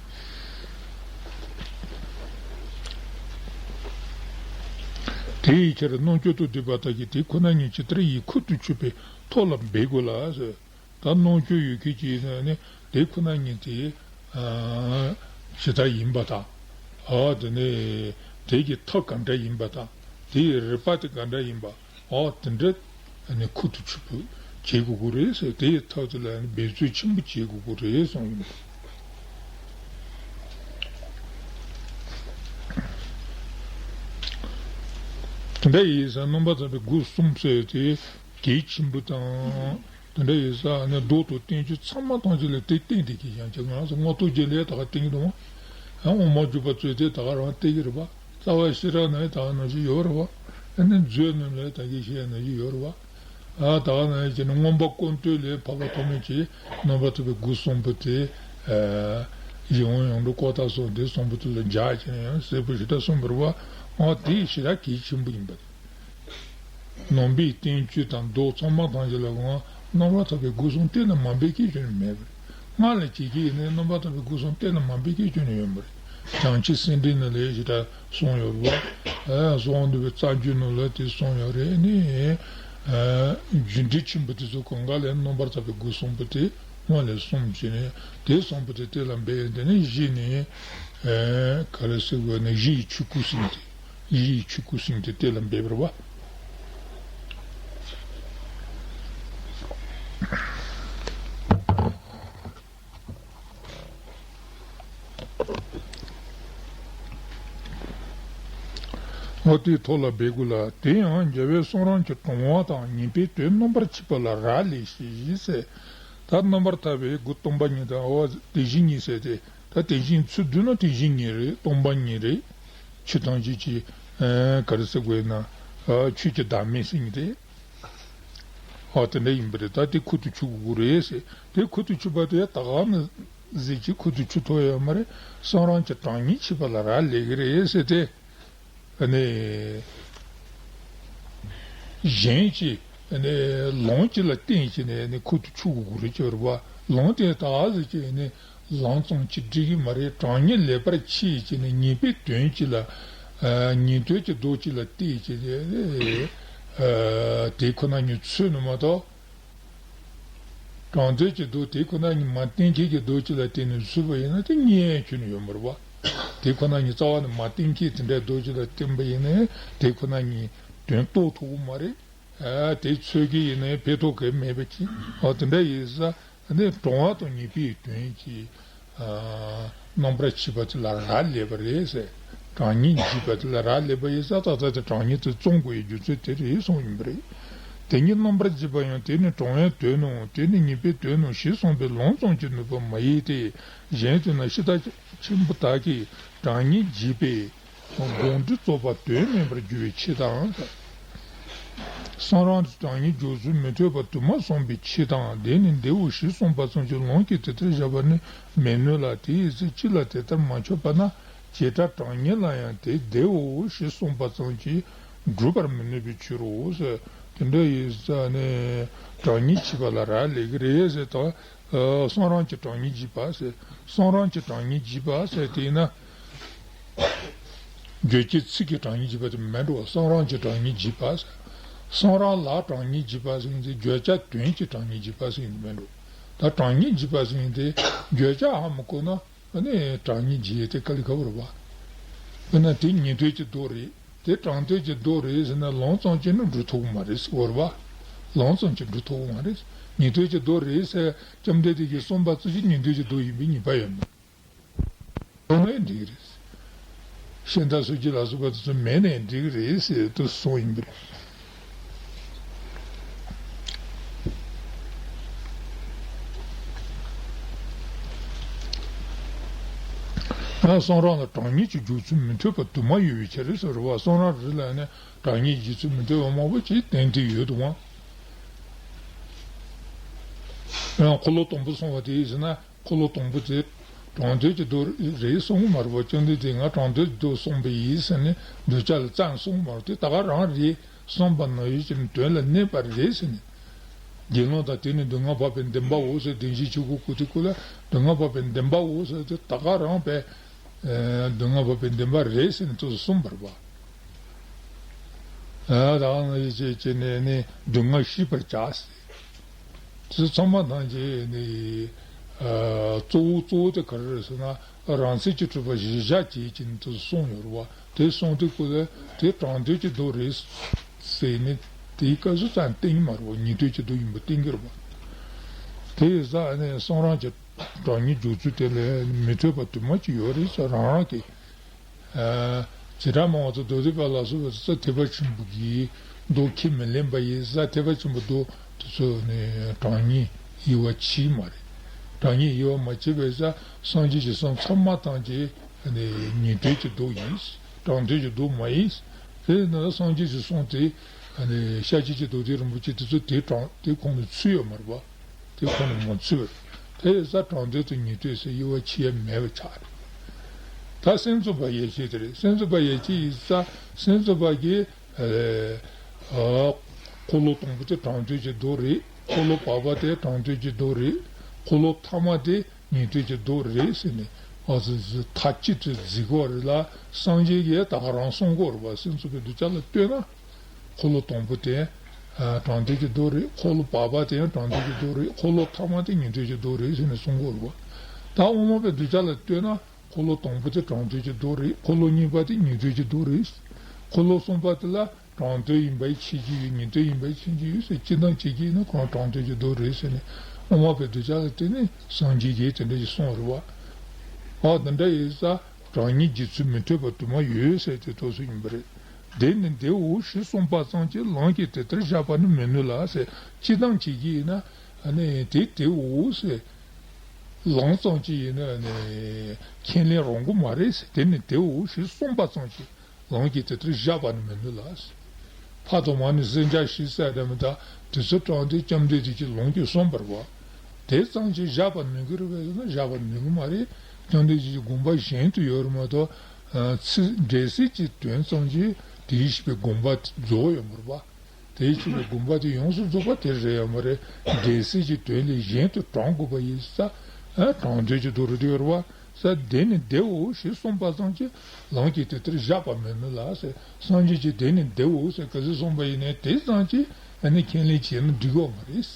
དེ་ཡི་ཕྱིར་རྣམ་དཔྱོད་དང་ལྡན་པ་དག་གིས་དེ་ཁོ་ན་ཉིད་ཇི་ལྟར་ཡིན་ཁུར་དུ་ཆུད་པའི་ཐབས་ལ་འབད་དགོས་ལ་ཟེར། ད་རྣམ་དཔྱོད་ཡོད་མཁན་ཅིག་ཡིན་ན་ནི་དེ་ཁོ་ན་ཉིད་དེ། ཨ། ཇི་ལྟར་ཡིན་པ་དང་། ཨ། དེ་ནས་དེ་གི་ཐབས་ག་འདྲ་ཡིན་པ་དང་། དེ་ཡི་རིགས་པ་དེ་ག་འདྲ་ཡིན་པ། ཨ། དེ་འདྲ་ ཨ་ནི་ཁུ་བཏུད་ཕྱུག་པོ་བྱེད་དགོས་ཀྱི་རེད་ཟེར། དེའི་ཐབས་དེ་ལ་འབད་རྩོལ་ཆེན་པོ་བྱེད་དགོས་ཀྱི་རེད་གསུངས་ཡོད། དེ་འདྲ་ཡིན་ཙང་རྣམ་པར་ཐར་པའི་སྒོ་གསུམ་ཟེར་དེ་གལ་ཆེན་པོ་དང་། དེ་འདྲ་ཡིན་ཙང་ནི་མདོ་དང་བསྟན་བཅོས་ཚང་མ་ཐམས་ཅད་ལ་དེ་བསྟན་བསྡད་ཀྱི་ཡང་ཅིག་ང་ཚོ་མངོན་རྟོགས་རྒྱན་ལས་ད་ག་བསྟན་གྱི་འདུག་ཨ། དབུ་མ་འཇུག་པ་ཚོས་དེ་ད་ག་རང་བསྟན་གྱི་རེད་པ། རྩ་བ་ཤེས་རབ་ནང་ད་ག་ནང་བཞིན་ཡོད་རེད་པ། ཨ་ནི་མཛོད་ནང་ལ་ད་གིན་བཤད་ནང་བཞིན་ཡོད་རེད་པ། ཨ་ད་ག་ནང་བཞིན་མངོན་པ་ཀུན་བཏུས་ལས་འཕགས་པ་ཐོགས་མེད་ཀྱིས་རྣམ་པར་ཐར་པའི་སྒོ་གསུམ་པོ་དེ། ཨ་ཡིད་འོང་ཡོངས་གྲུབ་ཀོ་ཏ་སོགས་དེ་གསུམ་པོ་དེ་ལ་སྦྱར་བྱས་ནས་ཡང་གསལ་པོ་ཞེ་དྲག་གསུངས་པ་རེད་པ། ཨ་དེ་ཞེ་དྲག་གལ་ཆེན་པོ་ཡིན་པ་རེད། ནང་པའི་བསྟན་བཅོས་དང་མདོ་ཚང་མ་ཐམས་ཅད་ལ་ཡང་རྣམ་པར་ཐར་པའི་སྒོ་གསུམ་བསྟན་ན་མ་འབད་ཁེ་ཅོ་ནི་མེད་པ་རེད། སྔགས་ལ་བྱེད་ཀྱི་ཡིན་ན་རྣམ་པར་ཐར་པའི་སྒོ་གསུམ་བསྟན་ན་མ་འབད་ཁེ་ཅོ་ནི་ཡོད་མ་རེད། བྱང་ཆུབ་སེམས་འགྲེལ་ནང་ལ་ཞེ་དྲག་གསུངས་ཡོད་རེད་པ། ཨ་གསང་བ་འདུས་པའི་རྩ་རྒྱུད་ནང་ལ་དེ་གསུངས་ཡོད་རེད། ཨ་ནི་ཨ་རྒྱུ་འབྲས་ཆེན་པོ་དེ་ཚོ་གང་ག་ལ་རྣམ་པར་ཐར་པའི་སྒོ་གསུམ་པོ་དེ་སྔོན་ལ་གསུངས་བྱས་ནས་དེ་གསུམ་པོ་དེ་དེ་ལ་འབད་ཡོད། དེ་ནས་གཞི་ནས་ཨ་ག་རེ་ཟེར་དགོས་ན་གཞི་ཡི་ཆོས་སྐུ་ཟེར་དེ། གཞི་ཡི་ཆོས་སྐུ་ཟེར་དེ་དེ་ལ་འབད་པ་རེད་པ། འོ་དེའི་ཐོག་ལ་འབད་དགོས་ལ། དེ་ཡང་རྒྱལ་བའི་གསུང་རབ་ཀྱི་དྲང་བ་དང་ཉན་པའི་དོན་རྣམ་པར་ཕྱེ་བ་ལ་རག་ལས་ཤིང་ཟེར། ད་རྣམ་པར་ཐར་པའི་སྒོ་སྟོང་པ་ཉིད་དང་། འོ་དེ་བཞིན་ཉིད་ཟེར་ཏེ། ད་དེ་བཞིན་ཚུལ་བསྡུ་ན་དེ་བཞིན་ཉིད་རེད། སྟོང་པ་ཉིད་རེད། ཆོས་ཐམས་ཅད་ཀྱི་ཨ་ག་རེ་ཟེར་དགོས་ན་ཨ་ཆོས་ཀྱི་བདག་མེད་ཟེར་མཁན་དེ། ཨ་དེ་འདྲ་ཡིན་པ་རེད། ད་དེ་ཁུ་བཏུད་ཕྱུག་དགོས་རེད་ཟེར། དེ་ཁུ་བཏུད་ཕྱུག་པ་དེ་ད་ག་ནས་ཟེར་གྱི་ཁུ་བཏུད་ཕྱུག་ཐོགས་ཡོད་མ་རེད། གསུང་རབ་ཀྱི་དྲང་ངེས་ཕྱེ་བ་ལ་རག་ལས་ཀྱི་རེད་ཟེར་ཏེ། ཨ་ནི་གཞན་གྱི་ཨ་ནི་ལུང་གཅིག་ལ་བརྟེན་བྱས་ནས་ཨ་ནི་ཁུ་བཏུད་ཕྱུག་དགོས་རེད་ཅེས་པ་རེད་པ། ལུང་དེ་ད་ག་ཟེར་གྱི་ཨ་ནི་ལུང་ཙམ་གྱིས་འགྲིག་གི་མ་རེད། དྲང་ངེས་ལེགས་པར་ཕྱེ་བྱས་ནས་ཉན་པའི་དོན་གཅིག་ལ། ཨ་ཉན་ཐོས་ཀྱི་མདོ་གཅིག་ལ་བལྟས་བྱས་ནས་ཨ་དེ་ཁོ་ན་ཉིད་ཚོལ་ནི་མ་གཏོགས། དྲང་དོན་གྱི་མདོ་དེ་ཁོ་ན་ཉིད་མ་བསྟན་མཁན་གྱི་མདོ་གཅིག་ལ་བརྟེན་ནས་ཚོལ་བ་ཡིན་ན་དེ་རྙེད་ཁྱོན་ནས་ཡོད་མ་རེད་པ། དེ་ཁོ་ན་ཉིད་རྩ་བ་ནས་མ་བསྟན་མཁན་དེ་འདྲའི་མདོ་གཅིག་ལ་བརྟེན་པ་ཡིན་ན་དེ་ཁོ་ན་ཉིད་དོན་རྟོགས་ཐུབ་ཀྱི་མ་རེད། ཨ་དེ་ཚོལ་གྱི་ཡིན་ན་ཕན་ཐོགས་གང་ཡང་མེད་པ་ཅིག། ཨ་དེ་འདྲ་ཡིན་ཙང་ནི་དྲང་བ་དང་ཉན་པའི་དོན་གྱི་ཨ་རྣམ་པར་ཕྱེ་བ་དེ་ལ་རག་ལས་པ་རེད་ཟེར། དྲང་ངེས་འཇིགས་པ་དེ་ལ་རག་ལས་པ་ཡིན་ཙང་ད་ལྟ་དེ་དྲང་ངེས་དེ་བཙོང་དགོས་ཡའི་རྒྱུ་མཚན་དེ་རེད་གསུངས་ཡིན་པ་རེད། དེ་ཉིད་རྣམ་པར་འཇིགས་པ་ཡང་དེ་ནི་དྲང་བའི་དོན་ནོ། དེ་ནི་ཉན་པའི་དོན་ནོ་ཞེས་གསུངས་པའི་ལུང་ཙམ་གྱིས་ནུབ་པ་མ་ཡིན་ཏེ། གཞན་དུ་ན་ཤེས་རྟོགས་ཆེན་པོ་དག་གིས་དྲང་ངེས་འཇིགས་པའི་དགོངས་འགྲེལ་རྫོགས་པ་དོན་མིན་པར་འགྱུར་བའི་ཕྱིར་དང་། གསུང་རབ་དྲང་ངེས་འཇོག་ཚུལ་མི་འཐད་པ་དུ་མ་གསུངས་པའི་ཕྱིར་དང་། དེ་ནི་བདེའོ་ཞེས་གསུངས་པ་ཙམ་གྱིས་ལུང་གིས་དེ་ལྟར་བཞག་པ་ནི་མེད་ནོ་ལ། དེའི་ཚེ་གཅིག་ལ་དེ་ལྟར་མ་ཆགས་པ་ན་བྱེ་བྲག་དྲང་ངེས་ལ་ཡང་དེ་བདེའོ་ཞེས་གསུངས་པ་ཙམ་གྱིས་སྒྲུབ་པར་མི་ནུས་པའི་ཕྱིར་རོ་ཟེར། དེ་འདྲ་ཡིན་ཙང་ནི་དྲང་ངེས་འཇིགས་པ་ལ་རག་ལས་ཀྱི་རེད་ཟེར་དང་། གསུང་རབ་ཀྱི་དྲང་ངེས་འཇིགས་པ་ཟེར། གསུང་རབ་ཀྱི་དྲང་ངེས་འཇིགས་པ་ཟེར་དེ་ཡིན་ན། བརྗོད་བྱའི་ཚིག་གི་དྲང་ངེས་འཇིགས་པ་དེ་མིན་འགྲོ། གསུང་རབ་ཀྱི་དྲང་ངེས་འཇིགས་པ་ཟེར། གསུང་རབ་ལ་དྲང་ངེས་འཇིགས་པ་ཟེར་མཁན་དེ་བརྗོད་བྱ་དོན་གྱི་དྲང་ངེས་འཇིགས་པ་ཟེར་མཁན་དེ་མིན་འགྲོ། ད་དྲང་ངེས་འཇིགས་པ་ཟེར་མཁན་དེ་བརྗོད་བྱ་ཧ་མི་གོ་ན་ཨ་ནི་དྲང་ངེས་འཇིགས་ཡས་དེ་དཀའ་ལས་ཁག་པོ་རེད་པ། དཔེར་ན་དེ་ཉན་ཐོས་ཀྱི་མདོ་རེད། དེ་དྲང་དོན་གྱི་མདོ་རེད་ཟེར་ན་ལུང་ཙམ་གྱིས་ནི་འགྲུབ་ཐུབ་ཀྱི་མ་རེད་ཟེར་བ་རེད་པ། ལུང་ཙམ་གྱིས་འགྲུབ་ཐུབ་ཀྱི་མ་རེད། ཉན་ཐོས་ཀྱི་མདོ་རེད་ཟེར་བཅོམ་ལྡན་འདས་ཀྱིས་གསུངས་པ་ཙམ་གྱིས་ཉན་ཐོས་ཀྱི་མདོ་ཡིན་པའི་ངེས་པ་ཡོད་མ་རེད། གསུངས་ནའི་འགྲིག་གི་རེད། ཤིང་རྟ་སོགས་ཀྱི་ལ་སོགས་པ་དེ་ཚོ་མེད་ནའི་འགྲིག་གི་རེད་ཟེར་དུ་གསུངས་ཡིན་པ་རེད། ཡང་གསུང་རབ་ལ་དྲང་ངེས་ཀྱི་འཇོག་ཚུལ་མི་མཐུན་པ་དུ་མ་ཡོད་པའི་ཕྱིར་ཟེར་བ། གསུང་རབ་རེ་ལ་ནི་དྲང་ངེས་འཇོག་ཚུལ་མི་མཐུན་པ་མང་པོ་ཅིག་བསྟན་ཏེ་ཡོད་དོ། ཡང་འཁོར་ལོ་སྡོང་པོ་གསུངས་པ་དེ་ཡིན་ཟེར་ན། འཁོར་ལོ་སྡོང་པོ་དེ་དྲང་དོན་གྱི་མདོ་རེད་གསུངས་མ་རེད་པ། བཅོམ་ལྡན་འདས་ང་དྲང་དོན་གྱི་མདོ་གསུངས་པ་ཡིན་ཟེར་ནས་འདོད་ཆགས་ལ་རྩ་ནས་གསུངས་མ་རེད། དེ་ད་ག་རང་རེད། གསུངས་པ་ནང་བཞིན་གྱི་དོན་ལ་གནས་པ་རེད་ཟེར་ནས། དགེ་སློང་དག་དེ་ནི་སྡུག་བསྔལ་འཕགས་པའི་བདེན་པའོ་ཟེར། བདེན་བཞིའི་ཆོས་སྐུ་ཀུ་ཏི་ཀུ་ལ་སྡུག་བསྔལ་འཕགས་པའི་བདེན་པའོ་ཟེར་དེ་ད་ག་རང་པས། ཨ་སྡུག་བསྔལ་འཕགས་པའི་བདེན་པ་རེད་ཟེར་ནས་དེ་ཚོ་གསུངས་པ་རེད་པ། ཨ་ད་ག་ནང་བཞིན་བྱས་བྱས་ནས་ནི་སྡུག་བསྔལ་ཤེས་པར་བྱ་ཟེར། དེ་ཚོ་ཚང་མ་ཐམས་ཅད་ནི་ཨ་གཙོ་བོ་གཙོ་བོ་དེ་ག་རེ་རེད་ཟེར་ན། རང་སེམས་ཀྱིས་གྲུབ་པ་གཞིར་བཞག་བྱེད་ཀྱི་ནི་དེ་གསུངས་ཡོད་རེད་པ། དེ་གསུངས་དུས་ཀུན་ལ་དེ་དྲང་དོན་གྱི་མདོ་རེད་ཟེར་ནས་ དེའི་སྐབས་སུ་ཙམ་བསྟན་གྱི་མ་རེད་པ། ཉན་ཐོས་ཀྱི་མདོ་ཡིན་པ་བསྟན་གྱི་རེད་པ། དེ་ཡིན་ཙང་ཨ་ནི་གསུང་རབ་ཀྱི་གྲངས་ངེས་འཇོག་ཚུལ་དེ་ལ་མི་མཐུན་པ་དུ་མ་ཅིག་ཡོད་རེད་ཟེར། རང་རང་གི་ཨ་བྱེ་བྲག་སྨྲ་བ་དང་མདོ་སྡེ་པ་ལ་སོགས་པ་ཚོ་ཐེག་པ་ཆེན་པོ་གི་མདོ་ཁས་མི་ལེན་པ་ཡིན་ཙང་། ཐེག་པ་ཆེན་པོའི་མདོ་དེ་ཚོ་ནི་གྲངས་ངེས་དབྱེ་བ་ཕྱེ་མ་རེད། གྲངས་ངེས་དབྱེ་བ་མ་ཕྱེ་བས་ཙང་སངས་རྒྱས་ཀྱི་གསུང་ཚང་མ་ཐམས་ཅད་ཉན་ཐོས་ཀྱི་མདོ་ཡིན། དྲང་དོན་གྱི་མདོ་མ་ཡིན། དེས་ན་སངས་རྒྱས་ཀྱི་གསུང་དེ་ཤཱཀྱ་ཐུབ་པའི་མདོ་སྡེ་རིན་པོ་ཆེ་དེ་ཚོ་དེ་དྲང་དེ་ཁོངས་ནས་ཚུད་ཡོད་མ་རེད་པ། དེ་ཁོངས་ནས་མ་ཚུད་པ་རེད། དེ་ཡིན་ཙང་དྲང་དོན་དང་ཉན་ཐོས་ཟེར་དབྱེ་བ་ཕྱེ་ཡ་མེད་པ་ཆགས་རེད། ད་སེམས་ཙམ་པ་ཡན་ཆད་དེ་རེད། སེམས་ཙམ་པ་ཡན་ཆད་ཡིན་ཙང་སེམས་ཙམ་པ་གིས་ཨ་འཁོར་ལོ་དང་པོ་དེ་དྲང་དོན་གྱི་མདོ་རེད། འཁོར་ལོ་བར་པ་དེ་དྲང་དོན་གྱི་མདོ་རེད། འཁོར་ལོ་ཐ་མ་དེ་ཉན་ཐོས་ཀྱི་མདོ་རེད་ཟེར་ནས་ཨ་ཙི་ཙི་མཐའ་གཅིག་ཏུ་གཟིགས་དགོས་རེད་ལ། སངས་རྒྱས་ཀྱིས་ད་ག་རང་གསུང་གི་ཡོད་རེད་པ། སེམས་ཙམ་པའི་གདུལ་བྱ་ལ་ལྟོས་ན། འཁོར་ལོ་དང་པོ་དེ་ཨ་དྲང་དོན་གྱི་མདོ་རེད། འཁོར་ལོ་བར་པ་དེ་ཡང་དྲང་དོན་གྱི་མདོ་རེད། འཁོར་ལོ་ཐ་མ་དེ་ཉན་ཐོས་ཀྱི་མདོ་རེད་ཟེར་ནས་གསུང་གི་ཡོད་རེད་པ། ད་དབུ་མ་པའི་གདུལ་བྱ་ལ་ལྟོས་ན། འཁོར་ལོ་དང་པོ་དེ་དྲང་དོན་གྱི་མདོ་རེད། འཁོར་ལོ་གཉིས་པ་དེ་ཉན་ཐོས་ཀྱི་མདོ་རེད། འཁོར་ལོ་གསུམ་པ་དེ་ལ་དྲང་དོན་ཡིན་པའི་ཕྱིན་ཅི་ཡོད། ཉན་ཐོས་ཡིན་པའི་ཕྱིན་ཅི་ཡོད་ཟེར། སྤྱིར་བཏང་བྱེད་ཀྱི་ཡིན་ན་ཁོ་རང་དྲང་དོན་གྱི་མདོ་རེད་ཟེར་ནས་དབུ་མ་པའི་གདུལ་བྱ་ལ་བརྟེན་ནས་སངས་རྒྱས་ཀྱིས་དེ་འདྲ་ཞིག་གསུངས་རེད་པ། ཨ་དེ་འདྲ་ཡིན་ཙང་གྲངས་ངེས་འཇོག་ཚུལ་མི་མཐུན་པ་དུ་མ་ཡོད་ཟེར་དེ་ཐོག་སུ་ཡིན་པ་རེད། དེ་ནི་དེའོ་ཞེས་གསུངས་པ་ཙམ་གྱིས་ལམ་གྱིས་དེ་ལྟར་བཞག་པ་ནི་མི་ནུས་ལ་ཟེར། སྤྱིར་བཏང་བྱེད་ཀྱི་ཡིན་ན་ཨ་ནི་དེ་དེའོ་ཟེར། ལམ་ཙམ་གྱིས་ཡིན་ན་ནི་ཁས་ལེན་རུང་གི་མ་རེད་ཟེར། དེ་ནི་དེའོ་ཞེས་གསུངས་པ་ཙམ་གྱིས་ལམ་གྱིས་དེ་ལྟར་བཞག་པ་ནི་མི་ནུས་ལ་ཟེར། ཕ་དང་མ་ནི་གསོན་ཅེས་ཟེར་དེ་མི་ད་དེ་ཚོ་དྲངས་ཏེ་བཅོམ་ལྡན་འདས་ཀྱིས་ལམ་གྱིས་གསུངས་པ་རེད་པ། དེ་ཙམ་གྱིས་བཞག་པ་ནུས་ཀྱི་རེད་པས་ཟེར་ན་བཞག་པ་ནུས་ཀྱི་མ་རེད། བཅོམ་ལྡན་འདས་ཀྱི་དགོངས་པ་གཞན་དུ་ཡོད་རེད་མ་གཏོགས། ཨ་ཚིག་འགྲེལ་ཚིག་གི་དོན་ཙམ་གྱིས་དེའི་ཕྱིར་པའི་དགོངས་པ་རྫོགས་ཡོད་མ་རེད་པ། དེའི་ཕྱིར་པའི་དགོངས་པ་དེ་ཡོངས་སུ་རྫོགས་པ་དེ་རེད་ཡོད་མ་རེད། འགྲེལ་ཚིག་གི་དོན་ལས་གཞན་དུ་དྲངས་དགོས་པ་ཡིན་ཙང་། ཨ་དྲང་དོན་གྱི་མདོ་རུ་དེ་ཡོད་རེད་པ། ས་དེ་ནི་དེའོ་ཞེས་གསུངས་པ་ཙམ་གྱིས་ལམ་གྱིས་དེ་ལྟར་བཞག་པ་མིན་ནོ་ལ་ཟེར། སངས་རྒྱས་ཀྱིས་དེ་ནི་དེའོ་ཟེར་ག་ཚོད་གསུངས་པ་ཡིན་ནའི་དེ་ཙམ་གྱིས་ཨ་ནི་ཁས་ལེན་བྱས་ན་འགྲིག་གི་མ་རེད།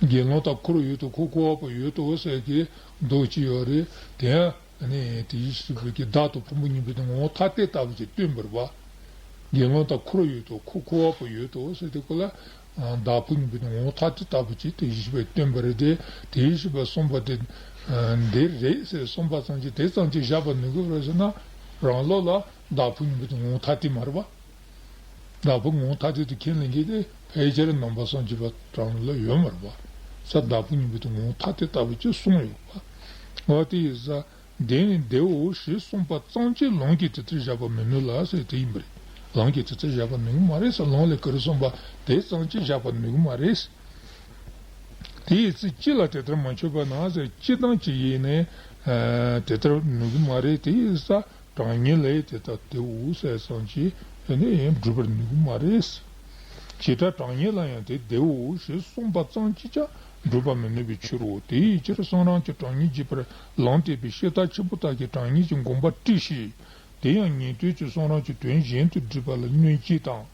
དགེ་སློང་དག་ཁོ་རང་ཡོད་དོ། ཁོ་ཁོ་བ་པོ་ཡོད་དོ་ཟེར་གྱི་མདོ་ཅིག་ཡོད་རེད། དེ་ཡང་ཨ་ནི་དེའི་ཕྱིར་པའི་གི་བདག་དང་ཕུང་པོ་གཉིས་པོ་དེ་ངོ་བོ་ཐ་དད་ལྟ་བུ་ཅིག་སྟོན་པ་རེད་པ། དགེ་སློང་དག་ཁོ་རང་ཡོད་དོ། ཁོ་ཁོ་བ་པོ་ཡོད་དོ་ཟེར་དུས་སྐབས་ལ། ཨ་བདག་ཕུང་གཉིས་པོ་དེ་ངོ་བོ་ཐ་དད་ལྟ་བུ་ཅིག་དེའི་ཕྱིར་པས་སྟོན་པ་རེད་དེ། དེའི་ཕྱིར་པས་གསུངས་པ་དེ་ཨ་འདི་རེད་ཟེར་གསུངས་པ་ཙམ་གྱིས་དེ་ཙམ་གྱིས་བཞག་པ་ནུས་ཀྱི་རེད་ཟེར་ན། རང་ལུགས་ལ་བདག་ཕུང་གཉིས་པོ་དེ་ངོ་བོ་ཐ་དད་མ་རེད་པ། བདག་ཕུང་ངོ་བོ་ཐ་དད་དུ་ཁས་ལེན་མཁན་དེ་ཕལ་ཆེར་ནང་པ་སངས་རྒྱས་པ་རང་ལ་ཡོད་མ་རེད་པ། ས་བདག་ཕུང་གཉིས་པོ་དེ་ངོ་བོ་ཐ་དད་ལྟ་བུ་ཅིག་གསུངས་ཡོད་པ། འོ་དེ་ཡིན་ཙང་། དེ་ནི་དེའོ་ཞེས་གསུངས་པ་ཙམ་གྱིས་ལམ་གྱིས་དེ་ལྟར་བཞག་པ་མིན་ནོ་ལ་ཟེར་དེ་ཡིན་པ་རེད། ལམ་གྱིས་དེ་ལྟར་བཞག་པ་ནུས་ཀྱི་མ་རེད་ཟེར། ལམ་ལས་ག་རེ་གསུངས་པ་དེ་ཙམ་གྱིས་བཞག་པ་ནུས་ཀྱི་མ་རེད། དེའི་ཚེ་ཅི་ལ་དེ་ལྟར་མ་ཆོད་པ་ན་ཟེར། སྤྱིར་བཏང་བྱེད་ཀྱི་ཡིན་ནའི་ཨ་དེ་ལྟར་ནུས་ཀྱི་མ་རེད། དེ་ཡིན་ཙང་གྲངས་ངེས་ལ་དེ་ལྟར་དེའོ་ཟེར་ཙམ་གྱིས་ཨ་ནི་སྒྲུབ་པར་ནུས་ཀྱི་མ་རེད། བྱེ་བྲག་གྲངས་ངེས་ལ་ཡང་དེ་དེའོ་ཞེས་གསུངས་པ་ཙམ་གྱིས་ཀྱང་སྒྲུབ་པར་མི་ནུས་པའི་ཕྱིར་རོ། དེའི་ཕྱིར་གསུང་རབ་ཀྱི་གྲངས་ངེས་འཇིག་པར་ལམ་བསྟན་པའི་ཤེས་རྟོགས་ཆེན་པོ་དག་གིས་གྲངས་ངེས་ཀྱི་དགོངས་པ་བཀྲི་ཞིང་། དེ་ཡང་ཉན་ཐོས་ཀྱིས་གསུང་རབ་ཀྱི་དོན་གཞན་དུ་སྒྲུབ་པ་ལ་གནོད་བྱེད་དང་།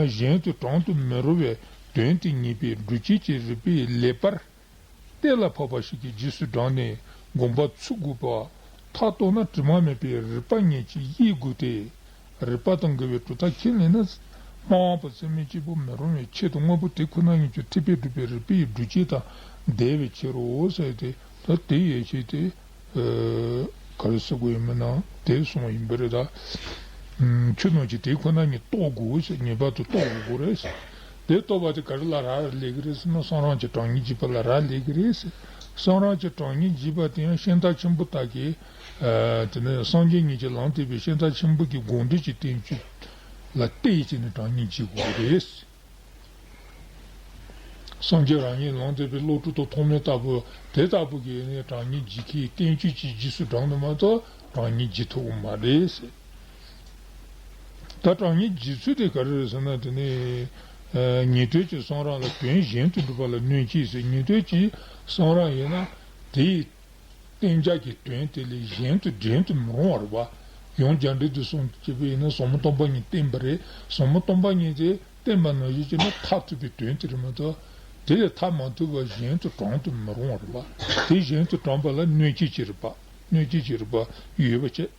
གཞན་དུ་དྲང་དུ་མི་རུང་བའི་དོན་དེ་ངེས་པའི་སྒྲུབ་བྱེད་ཀྱི་རིགས་པས་ལེགས་པར་གཏན་ལ་ཕབ་པ་ཞིག་གི་རྗེས་སུ་འབྲངས་ནས་དགོངས་པ་ཚུགས་དགོས་པ། མཐར་གཏུགས་ན་དྲི་མ་མེད་པའི་རིགས་པ་ཉིད་ཀྱིས་དབྱེ་དགོས་ཏེ། རིགས་པ་དང་འགལ་བའི་གྲུབ་མཐའ་ཁས་ལེན་ན། སྨྲ་བ་པོ་ཚད་མས་གཅིག་པུ་མི་རུང་བའི་ཆེད་དུ་དངོས་པོ་དེ་ཁོ་ན་ཉིད་ཀྱི་ཐེག་པས་སྒྲུབ་པའི་རིགས་པའི་སྒྲུབ་བྱེད་དང་འདས་པའི་ཕྱིར་རོ་ཟེར་ཏེ། ད་དེ་ཡན་ཆད་དེ་ག་རེ་ཟེར་དགོས་ཡིན་མིན་ན་དེ་གསུངས་ཡིན་པ་རེད་ད། ཆོས་རྣམས་ཀྱི་དེ་ཁོ་ན་ཉིད་རྟོགས་དགོས་ཟེར། ངེས་པར་དུ་རྟོགས་དགོས་རེད་ཟེར། དེ་རྟོགས་པ་དེ་ག་རེ་ལ་རག་ལས་ཀྱི་རེད་ཟེར་ན། གསུང་རབ་ཀྱི་གྲངས་ངེས་འཇིག་པ་ལ་རག་ལས་ཀྱི་རེད་ཟེར། གསུང་རབ་ཀྱི་གྲངས་ངེས་འཇིག་པ་དེ་ཡང་ཤིང་རྟ་ཆེན་པོ་དག་གིས་ཨ་དེ་ནས་སངས་རྒྱས་ཉིད་ཀྱི་ལམ་བསྟན་པའི་ཤིང་རྟ་ཆེན་པོ་གི་དགོངས་འགྲེལ་གྱི་བསྟན་བཅོས་ལ་བལྟས་བྱས་ནས་གྲངས་ངེས་འཇིག་དགོས་ཀྱི་རེད། སངས་རྒྱས་རང་ཉིད་ལམ་བསྟན་པའི་སློབ་ཕྲུག་དང་ཐོགས་མེད་ལྟ་བུ་དེ་ལྟ་བུ་གིས་ནི་གྲངས་ངེས་འཇིག་མཁན་བསྟན་བཅོས་ཀྱི་རྗེས་སུ་འབྲངས་ནས་མ་གཏོགས་གྲངས་ངེས་འཇིག་ཐུབ་ཀྱི་མ་རེད་ཟེར། ད་གྲངས་ངེས་འཇིག་ཚུལ་དེ་ག་རེ་རེད་ཟེར་ན། དེ་ནི་ཨ་ཉན་ཐོས་ཀྱི་གསུང་རབ་ལ་དོན་གཞན་དུ་སྒྲུབ་པ་ལ་གནོད་བྱེད་ཟེར། ཉན་ཐོས་ཀྱི་གསུང་རབ་ཡིན་ན་དེའི་བསྟན་བྱ་གི་དོན་དེ་ལས་གཞན་དུ་འདྲེན་དུ་མི་རུང་བ་རེད་པ། ཡང་རྒྱ་འགྲེལ་དུ་གསུངས་བྱས་པ་ཡིན་ན་ཟབ་མོ་སྟོང་པ་ཉིད་བསྟན་པ་རེད། ཟབ་མོ་སྟོང་པ་ཉིད་དེ་བསྟན་པ་ནང་བཞིན་བྱས་ན་མཐར་ཐུག་པའི་དོན་དེ་རེད་མ་གཏོགས། དེ་ལས་མཐར་མ་ཐུག་པ་གཞན་དུ་དྲངས་དུ་མི་རུང་བ་རེད་པ། དེ་གཞན་དུ་དྲངས་པ་ལ་གནོད་བྱེད་ཀྱི་རེད་པ། གནོད་བྱེད་ཀྱི་རེད་པ་ཡོད་པ་བྱས།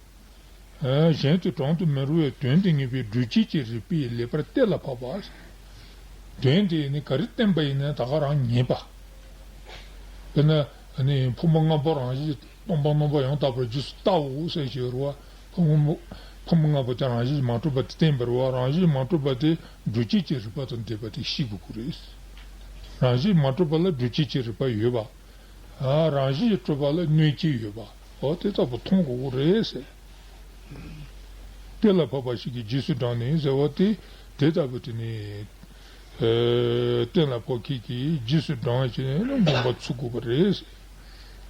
གཞན་དུ་དྲང་དུ་མི་རུང་བའི་དོན་དེ་ངེས་པའི་སྒྲུབ་བྱེད་ཀྱི་རིགས་པས་ལེགས་པར་གཏན་ལ་ཕབ་པ། དོན་དེ་ནི་ག་རེ་བསྟན་པ་ཡིན་ན་ད་ག་རང་ངེས་པ། དཔེར་ན་ཕུང་པོ་ལྔ་པོ་རང་བཞིན་སྟོང་པ་རྣམ་པར་ཡང་དག་པར་རྗེས་སུ་བལྟའོ་ཟེར་ཞེས་རུ་བ། ཕུང་པོ་ཕུང་པོ་ལྔ་པོ་དེ་རང་བཞིན་མ་གྲུབ་པ་དེ་བསྟན་པར་བ། རང་བཞིན་མ་གྲུབ་པ་དེ་སྒྲུབ་བྱེད་ཀྱི་རིགས་པ་དང་ལྡན་པ་དེ་ཤེས་དགོས་ཀྱི་རེད། རང་བཞིན་མ་གྲུབ་པ་ལ་སྒྲུབ་བྱེད་ཀྱི་རིགས་པ་ཡོད་པ། ཨ། རང་བཞིན་གྱིས་གྲུབ་པ་ལ་གནོད་བྱེད་ཡོད་པ། འོ་དེ་ལྟ་བུ་མཐོང་དགོས་ཀྱི་རེད་ཟེར། གཏན་ལ་ཕབ་པ་ཞིག་གིས་རྗེས་སུ་འབྲངས་ནས་ཟེར་བ་དེ་དེ་ལྟ་བུ་དེ་ནི། ཨ། གཏན་ལ་ཕབ་མཁན་གྱིས་རྗེས་སུ་འབྲངས་བྱས་ནས་དགོངས་པ་ཚོམ་དགོས་པ་རེད་ཟེར།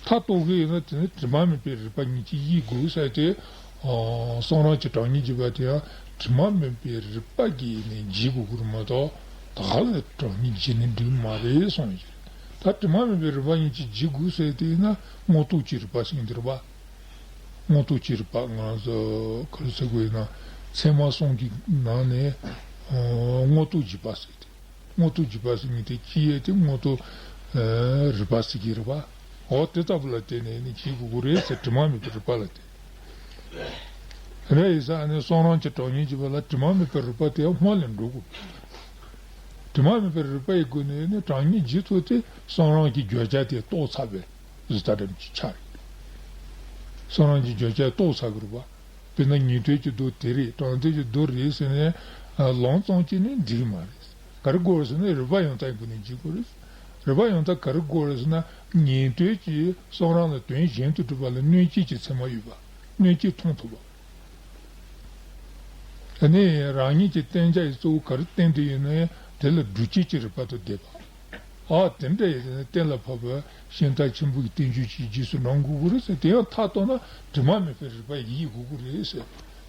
མཐའ་གཏུགས་ཀྱི་ཡིན་ན་དེ་ནི་དྲི་མ་མེད་པའི་རིགས་པ་ཉིད་ཀྱིས་དབྱེ་དགོས་ཟེར་ཏེ། ཨ། གསུང་རབ་ཀྱི་གྲངས་སྙེད་འཇིག་པ་དེ་ཡང་དྲི་མ་མེད་པའི་རིགས་པ་གིས་ནི་འཇིག་དགོས་ཀྱི་རེད་མ་གཏོགས། ད་ག་ལ་གྲངས་སྙེད་འཇིག་ནི་འགྲིག་མ་རེད་གསུངས་ཡོད། ད་དྲི་མ་མེད་པའི་རིགས་པ་ཉིད་ཀྱིས་འཇིག་དགོས་ཟེར་དེ་ཡིན་ན་དངོས་རྟོགས་ཀྱི་རིགས་པ་ཟེར་གྱི་འདུག་རེད་པ། དངོས་རྟོགས་ཀྱི་རིགས་པ་ང་རང་ཚོ་ག་རེ་ཟེར་དགོས་ཡིན་ན་ཚད་མ་གསུམ་གྱི་ནང་ནས། ཨ། དངོས་རྟོགས་འཇིག་པ་ཟེར་ཏེ། དངོས་རྟོགས་འཇིག་པ་ཟེར་མཁན་དེ་ཅི་ཡོད་དེ་དངོས་རྟོགས། ཨ། རིགས་པ་ཟེར་གྱི་རེད་པ། འོ་དེ་ལྟ་བུ་ལ་བརྟེན་ནས་ནི་འཇིག་དགོས་ཀྱི་རེད་ཟེར། དྲི་མ་མེད་པའི་རིགས་པ་ལ་བརྟེན། རེད་ཡིན་ཙང་ནི་གསུང་རབ་ཀྱི་གྲངས་སྙེད་འཇིག་པ་ལ་དྲི་མ་མེད་པའི་རིགས་པ་དེ་སྔོན་ལ་འགྲོ་དགོས། དྲི་མ་མེད་པའི་རིགས་པ་ཡི་སྒོ་ནས་ནི་གྲངས་སྙེད་འཇིག་ཐུབ་སྟེ་གསུང་རབ་ཀྱི་བརྗོད་བྱ་དེ་རྟོགས་ཚར་བའི་གཟི་ལྟ་འདྲ་ཅིག་ཆགས་རེད། གསུང་རབ་ཀྱི་བརྗོད་བྱ་རྟོགས་ཚར་དགོས་རེད་པ། དཔེར་ན་ཉན་ཐོས་ཀྱི་མདོ་དེ་རེད། དྲང་ཐོས་ཀྱི་མདོ་རེད་ཟེར་ནས་ལན་ཙམ་གྱིས་ནི་འགྲིག་མ་རེད། ག་རེ་དགོས་རེད་ཟེར་ན་རིགས་པ་ཡང་དག་གི་སྒོ་ནས་འཇིག་དགོས་རེད། རིགས་པ་ཡང་དག་ག་རེ་དགོས་རེད་ཟེར་ན་ཉན་ཐོས་ཀྱིས་གསུང་རབ་ལ་དོན་གཞན་དུ་སྒྲུབ་པ་ལ་གནོད་བྱེད་ཀྱི་ཚད་མ་ཡོད་པ། གནོད་བྱེད་མཐོང་ཐུབ་པ། ཨ་ནི་རང་ཉིད་ཀྱི་བསྟན་བྱ་ཡི་གཙོ་བོ་ག་རེ་བསྟན་དུ་ཡོད་ན་ཡང་དེ་ལ་སྒྲུབ་བྱེད་ཀྱི་རིགས་པ་དང་ལྡན་པ། ཨ། དེ་འདྲ་ཡིན་ན་གཏན་ལ་ཕབ་པའི་ཤིང་རྟ་ཆེན་པོ་ཡི་བསྟན་བཅོས་ཀྱི་རྗེས་སུ་འབྲང་དགོས་ཀྱི་རེད་ཟེར། དེ་ཡང་མཐའ་གཏུགས་ན་དྲི་མ་མེད་པའི་རིགས་པ་ཡིན་དགོས་ཀྱི་རེད་ཟེར།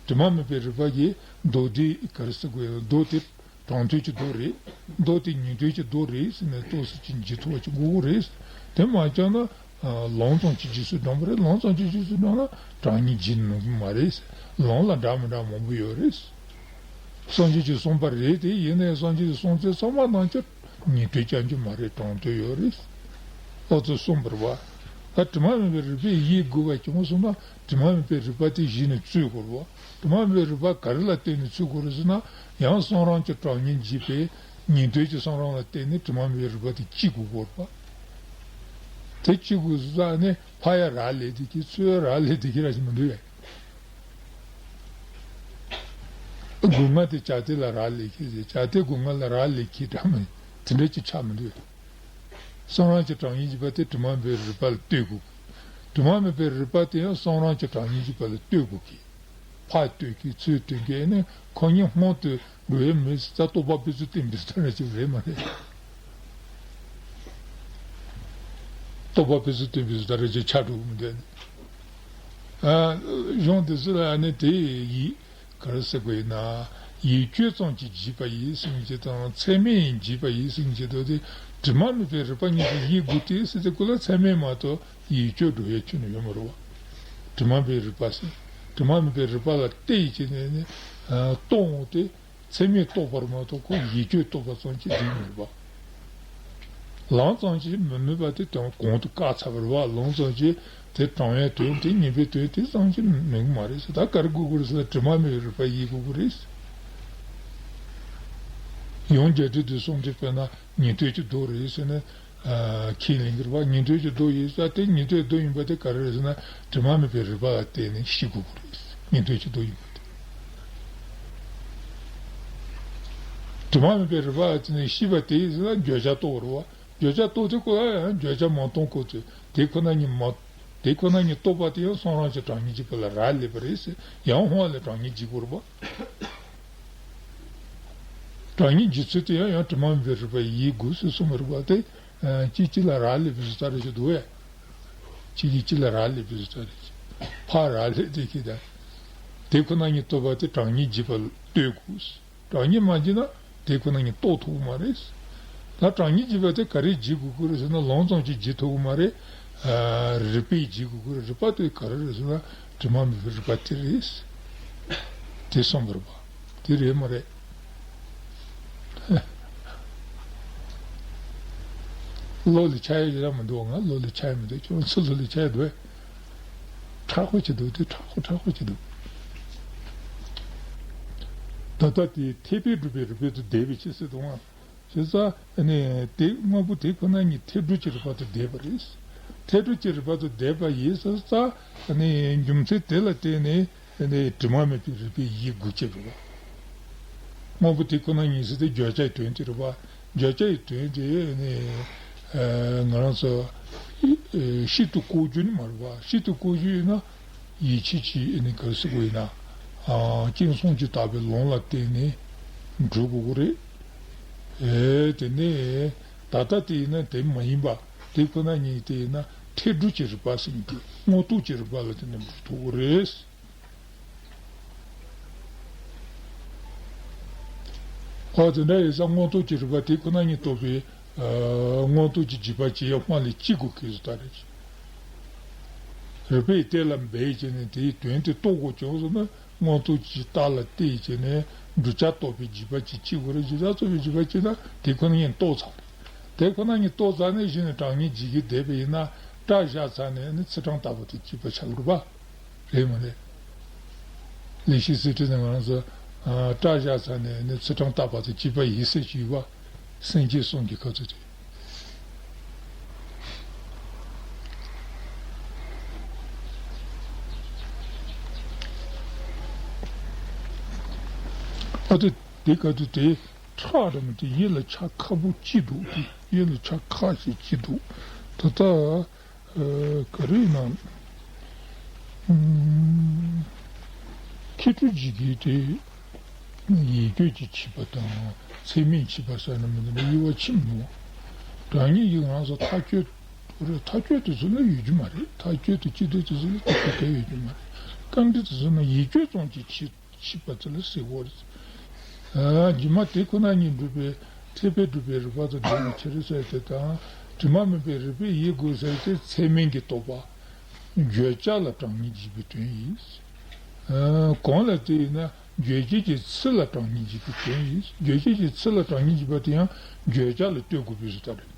དྲི་མ་མེད་པའི་རིགས་པ་ཡིས་མདོ་སྡེ་ག་རེ་ཟེར་དགོས་ཡོད། མདོ་དེ་དྲང་ཐོས་ཀྱི་མདོ་རེད། མདོ་དེ་ཉན་ཐོས་ཀྱི་མདོ་རེད་ཟེར་ནས་རྟོགས་ཚུལ་གྱི་འཇུག་ཐུབ་པ་ཅིག་དགོས་ཀྱི་རེད། དེ་མ་བྱུང་ན། ཨ། ལན་ཙམ་གྱི་རྗེས་སུ་འབྲང་པ་རེད། ལན་ཙམ་གྱི་རྗེས་སུ་འབྲང་ན་གྲངས་སྙེད་འཇིག་ནུས་ཀྱི་མ་རེད། ལན་ལ་འདྲ་མི་འདྲ་མང་པོ་ཡོད་རེད། སངས་རྒྱས་ཀྱིས་གསུངས་པ་རེད་དེ། ཡིན་ནའི་སངས་རྒྱས་ཀྱིས་གསུངས་ཚུལ་ཚང་མ་ནང་ཆོས་ཉན་ཐོས་རྐྱང་རྐྱང་མ་རེད། དྲང་ཐོས་ཡོད་རེད། ཨོ་ཙི་གསུངས་པ་རེད་པ། ད་དྲི་མ་མེད་པའི་རིགས་པས་དབྱེ་དགོས་པ་ཅི་མོ་གསུངས་ན་དྲི་མ་མེད་པའི་རིགས་པ་དེ་གཞི་ནས་རྩོད་དགོས་རེད་པ། དྲི་མ་མེད་པའི་རིགས་པ་ག་རེ་ལ་བརྟེན་ནས་རྩོད་དགོས་རེད་ཟེར་ན། ཡང་གསུང་རབ་ཀྱི་གྲངས་སྙེད་འཇིག་པས་ཉན་ཐོས་ཀྱི་གསུང་རབ་ལ་བརྟེན་ནས་དྲི་མ་མེད་པའི་རིགས་པ་དེ་གཅིག་དགོས་ཀྱི་ཡོད་རེད་པ། དེ་གཅིག་དགོས་ཟེར་ཙང་ནས་ཕར་ཡ་རག་ལས་བསྡད་ཀྱི་ཚུར་ཡ་རག་ལས་བསྡད་ཀྱི་ར་ཞིག་མི་འདུག་གས། སྒོ་ང་དེ་བྱ་དེ་ལ་རག་ལས་ཀྱི་རེད། བྱ་དེ་སྒོ་ང་ལ་རག་ལས་ཀྱི་འདྲ་མི་དེ་འདྲ་ཅིག་ཆགས་མི་འདུག་གས། གསུང་རབ་ཀྱི་གྲངས་སྙེད་འཇིག་པ་དེ་དྲི་མ་མེད་པའི་རིགས་པ་ལ་ལྟོས་དགོས། དྲི་མ་མེད་པའི་རིགས་པ་དེ་ཡང་གསུང་རབ་ཀྱི་གྲངས་སྙེད་འཇིག་པ་ལ་ལྟོས་དགོས་ཀྱི། ཕར་ལྟོས་ཀྱི་ཚུར་ལྟོས་ཀྱི་ནི་ཁོ་གཉིས་སྔོན་དུ་འགྲོ་ཡས་མེད་ཟེར་ཙང་རྟོག་པ་ཕུན་སུམ་བརྟན་པའི་སྒྲ་རེད་ཅིག་རེད་མ་རེད། རྟོག་པ་ཕུན་སུམ་བརྟན་པའི་སྒྲ་རེད་ཅིག་ཆགས་འགྲོ་གི་མི་འདུག་ཨ་ནི། ཨ། གཞུང་འདི་ཚོ་ལ་ཨ་ནི་དེ་ཡི་ག་རེ་ཟེར་དགོས་ཡིན་ན། ཡིད་དཔྱོད་ཙམ་གྱིས་འཇིག་པ་ཡིན་ཟེར་མཁན་ཅིག་དང་ཚད་མས་འཇིག་པ་ཡིན་ཟེར་མཁན་ཅིག་དང་དེ་དྲི་མ་མེད་པའི་རིགས་པ་གཉིས་ཀྱིས་དབྱེ་དགོས་ཏེ་ཟེར་དེ་ཀུན་ལ་ཚད་མས་མ་གཏོགས། ཡིད་དཔྱོད་འགྲོ་ཡས་ཁྱོན་ནས་ཡོད་མ་རེད་པ། དྲི་མ་མེད་པའི་རིགས་པ་ཟེར། དྲི་མ་མེད་པའི་རིགས་པ་ལ་བལྟས་བྱས་ནས་ནི། ཨ། རྟོགས་འོང་སྟེ། ཚད་མས་རྟོགས་པར་མ་གཏོགས་ཁོ་ཡིད་དཔྱོད་རྟོགས་པ་ཙམ་གྱིས་འགྲིག་མི་འདུག་པ། ལན་ཙམ་གྱིས་མི་ནུས་པ་དེ་དོན་གོང་དུ་བཀག་ཚར་བ་རེད་པ། ལན་ཙམ་གྱིས་དེ་དྲང་བའི་དོན་དེ་ངེས་པའི་དོན་དེ་ཙམ་གྱིས་ནུས་ཀྱི་མ་རེད་ཟེར། ད་ག་རེ་དགོས་ཀྱི་རེད་ཟེར་ན་དྲི་མ་མེད་པའི་རིགས་པ་ཡིན་དགོས་ཀྱི་རེད། ཡང་རྒྱ་འགྲེལ་དུ་གསུངས་ཏེ་དཔེར་ན་ཉན་ཐོས་ཀྱི་མདོ་རེད་ཟེར་ནས། ཨ། ཁས་ལེན་གྱི་རེད་པ། ཉན་ཐོས་ཀྱི་མདོ་ཡིན་ཟེར་དེ་ཉན་ཐོས་མདོ་ཡིན་པ་དེ་ག་རེ་རེད་ཟེར་ན་དྲི་མ་མེད་པའི་རིགས་པ་ལ་བརྟེན་ནས་ཤེས་དགོས་ཀྱི་རེད། ཉན་ཐོས་ཀྱི་མདོ་ཡིན་པ་དེ། དྲི་མ་མེད་པའི་རིགས་པ་ལ་བརྟེན་ནས་ཤེས་པ་དེ་ཡིན་ཟེར་ན་བརྗོད་བྱ་རྟོགས་རེད་པ། བརྗོད་བྱ་རྟོགས་དེ་ཁོ་ལ་ཡང་བརྗོད་བྱ་མ་མཐོང་ཁོ་ཚོས་དེ་ཁོ་ན་ཉིད་མ། དེ་ཁོ་ན་ཉིད་རྟོགས་པ་དེ་ཡང་གསུང་རབ་ཀྱི་གྲངས་སྙེད་འཇིག་པ་ལ་རག་ལས་པ་རེད་ཟེར། ཡང་ཧོང་ལ་གྲངས་སྙེད་འཇིག་དགོས་རེད་པ། གྲངས་སྙེད་འཇིག་ཚུལ་དེ་ཡང་ཡང་དྲི་མ་མེད་པའི་རིགས་པ་ཡིན་དགོས་ཟེར་གསུངས་པ་རེད་པ། དེ་གཅིག་གཅིག་ལ་རག་ལས་པའི་བཟོ་ལྟ་རེ་ཞིག་འདུག་གས། གཅིག་གིས་གཅིག་ལ་རག་ལས་པའི་བཟོ་ལྟ་རེ་ཞིག་ཕར་རག་ལས་དེ་ཁྱེད་ད། དེ་ཁོ་ན་ཉིད་རྟོགས་པ་དེ་གྲངས་སྙེད་འཇིག་པ་ལ་ལྟོས་དགོས། གྲངས་སྙེད་མ་འཇིག་ན་དེ་ཁོ་ན་ཉིད་རྟོགས་ཐུབ་ཀྱི་མ་རེད། ད་གྲངས་སྙེད་འཇིག་པ་དེ་ག་རེ་འཇིག་དགོས་ཀྱི་རེད་ཟེར་ན་ལན་ཙམ་གྱིས་འཇིག་ཐུབ་ཀྱི་མ་རེད། ཨ། རིགས་པས་འཇིག་དགོས་ཀྱི་རེད། རིགས་པ་དེ་ག་རེ་རེད་ཟེར་ན་དྲི་མ་མེད་པའི་རིགས་པ་དེ་རེད། དེ་གསུངས་པ་རེད་པ། དེ་རེད་མ་རེད། བློ་ལ་འཆར་ཡ་ཞིག་རང་མི་འདུག་ང་བློ་ལ་འཆར་ཡ་མི་འདུག་ཁྱོད་ཚོ་བློ་ལ་འཆར་ཡ་འདུག་གས། མཁྲེགས་པོ་ཅིག་འདུག་དེ་མཁྲེགས་པོ་མཁྲེགས་པོ་ཅིག་འདུག་ད་ལྟ་དེ་འཐད་པས་སྒྲུབ་པའི་རིགས་པ་དེ་འདས་པའི་ཕྱིར་ཟེར་དུས། བྱས་ཙང་ནི་དེ་དངོས་པོ་དེ་ཁོ་ན་ཉིད་འཐད་སྒྲུབ་ཀྱི་རིགས་པ་དེ་འདས་པ་རེད། འཐད་སྒྲུབ་ཀྱི་རིགས་པ་དེ་འདས་པ་ཡིན་ཟེར་ཙང་ནི་རྒྱུ་མཚན་དེ་ལ་བརྟེན་ནས་ནི་དྲི་མ་མེད་པའི་རིགས་པའི་ཡིད་དགོས་ཀྱི་རེད་པ། དངོས་པོ་དེ་ཁོ་ན་ཉིད་ཟེར་དེ་བརྗོད་བྱའི་དོན་དེ་རེད་པ། བརྗོད་བྱའི་དོན་དེ་ནི་ང་རང་ཚོ་ཤིན་ཏུ་བཀོད་རྒྱུ་ནི་མ་རེད་པ། ཤིན་ཏུ་བཀོད་རྒྱུ་ཡིན་ན། ཡིད་ཆེས་ཀྱི་ཨ་ནི་ག་རེ་ཟེར་དགོས་ཡིན་ན། ཨ་སྤྱན་ཟུང་གིས་བལྟས་པའི་ལུང་ལ་བརྟེན་ནས་འགྲུབ་དགོས་ཀྱི་རེད། ཨེ་དེ་ནས་ད་ལྟ་དེ་ཡིན་ན་དེ་མ་ཡིན་པ། དེ་ཁོ་ན་ཉིད་དེ་ཡིན་ན་འཐད་སྒྲུབ་ཀྱི་རིགས་པ་ཟེར་གྱི་འདུག། དངོས་རྟོགས་ཀྱི་རིགས་པ་ལ་དེ་ནས་འགྲུབ་ཐུབ་ཀྱི་རེད། ཨ་དེ་འདྲ་ཡིན་ཙང་དངོས་རྟོགས་ཀྱི་རིགས་པ་དེ་ཁོ་ན་ཉིད་རྟོགས་པའི་ཨ་དངོས་རྟོགས་ཀྱི་འཇིགས་པ་ཇི་ཡང་དཔག་ལས་ཅི་དགོས་གལ་སྲིད་ད་རེད། རིགས་པས་གཏན་ལ་འབེབས་བྱས་ནས་དེའི་དོན་དེ་རྟོགས་དགོས་བྱུང་སོང་ན། དངོས་རྟོགས་ཀྱི་རྟགས་ལ་བལྟས་བྱས་ནས་བསྒྲུབ་བྱ་རྟོགས་པའི་འཇིགས་པ་ཅིག་སྐྱེ་དགོས་རེད། བསྒྲུབ་བྱ་རྟོགས་པའི་འཇིགས་པ་སྐྱེས་ན་དེ་ཁོ་ན་ཉིད་རྟོགས་ཚར་རེད། དེ་ཁོ་ན་ཉིད་རྟོགས་ཚར་ནས་གཞི་ནས་གྲངས་ངེས་འཇིག་གི་བསྡད་པ་ཡིན་ན། སྐྲ་བཞར་ཚར་ནས་ནི་ཚིལ་གྲང་བཏབ་པ་དང་གཅིག་པ་ཆགས་ཀྱི་རེད་པ། རེད་མ་རེད། ལེགས་བཤད་གསེར་ཁྲི་ནས་ང་རང་ཚོ་ཨ་སྐྲ་བཞར་ཚར་ནས་ནི་ཚིལ་གྲང་བཏབ་པ་དང་གཅིག་པ་ཡིན་ཟེར་གྱི་ཡོད་པ། སེམས་བསྐྱེད་གསུམ་གྱི་ཁ་ཚུལ་དེ། ཨ་དེ་དེ་ག་དུས་དེ་ཁྲག་རེད་མོད། དེ་ཡིད་ལ་ཆགས་ཁ་པོ་ཅིག་འདུག། དེ་ཡིད་ལ་ཆགས་ཁ་ཞིག་ཅིག་འདུག། ད་ལྟ་ཨ་ག་རེ་ཡིན་ན། ཨུམ། མཁས་གྲུབ་འཇིགས་མཁན་དེ་ཡིད་དཔྱོད་ཀྱིས་ཕྱེ་བ་དང་ཚད་མས་ཕྱེ་བ་ཟེར་ན་མི་འདུག། དབྱེ་བ་ཕྱེ་མི་འདུག། རང་ཉིད་ཀྱིས་ང་ཚོ་ཐག་གཅོད་རེད། ཐག་གཅོད་དེ་ཚོ་ལ་ཡོད་རྒྱུ་མ་རེད། ཐག་གཅོད་དེ་སྤྱི་བདེ་དེ་ཚོ་ལ་ཐག་གཅོད་གང་ཡོད་རྒྱུ་མ་རེད། བཀའ་འདྲི་དེ་ཚོ་ནི་ཡིད་དཔྱོད་ཙམ་གྱིས་ཕྱེ་ཕྱེ་བ་ཚོ་ལ་ཟེར་དགོས་རེད། ཨ་རྗེས་མ་དེ་ཁོ་ན་ཉིད་སྒྲུབ་པའི་འཐད་པས་སྒྲུབ་པའི་རིགས་པ་དང་འབྲེལ་བའི་ཕྱིར་ཟེར་དེ་དང་། དྲི་མ་མེད་པའི་རིགས་པས་ཡིད་དགོས་ཟེར་དེ་ཚད་མིན་གྱི་རྟོག་པ། བརྗོད་བྱ་ལ་གྲངས་ངེས་འཇིག་པའི་དོན་ཡིན། ཨ་གང་ལ་དེ་ཡིན་ན་རྗོད་བྱེད་ཀྱི་ཚིག་ལ་གྲངས་ངེས་འཇིག་པའི་དོན་ཡིན། རྗོད་བྱེད་ཀྱི་ཚིག་ལ་གྲངས་ངེས་འཇིག་པ་དེ་ཡང་བརྗོད་བྱ་ལ་ལྟོས་དགོས་པའི་བཟོ་ལྟ་རེད།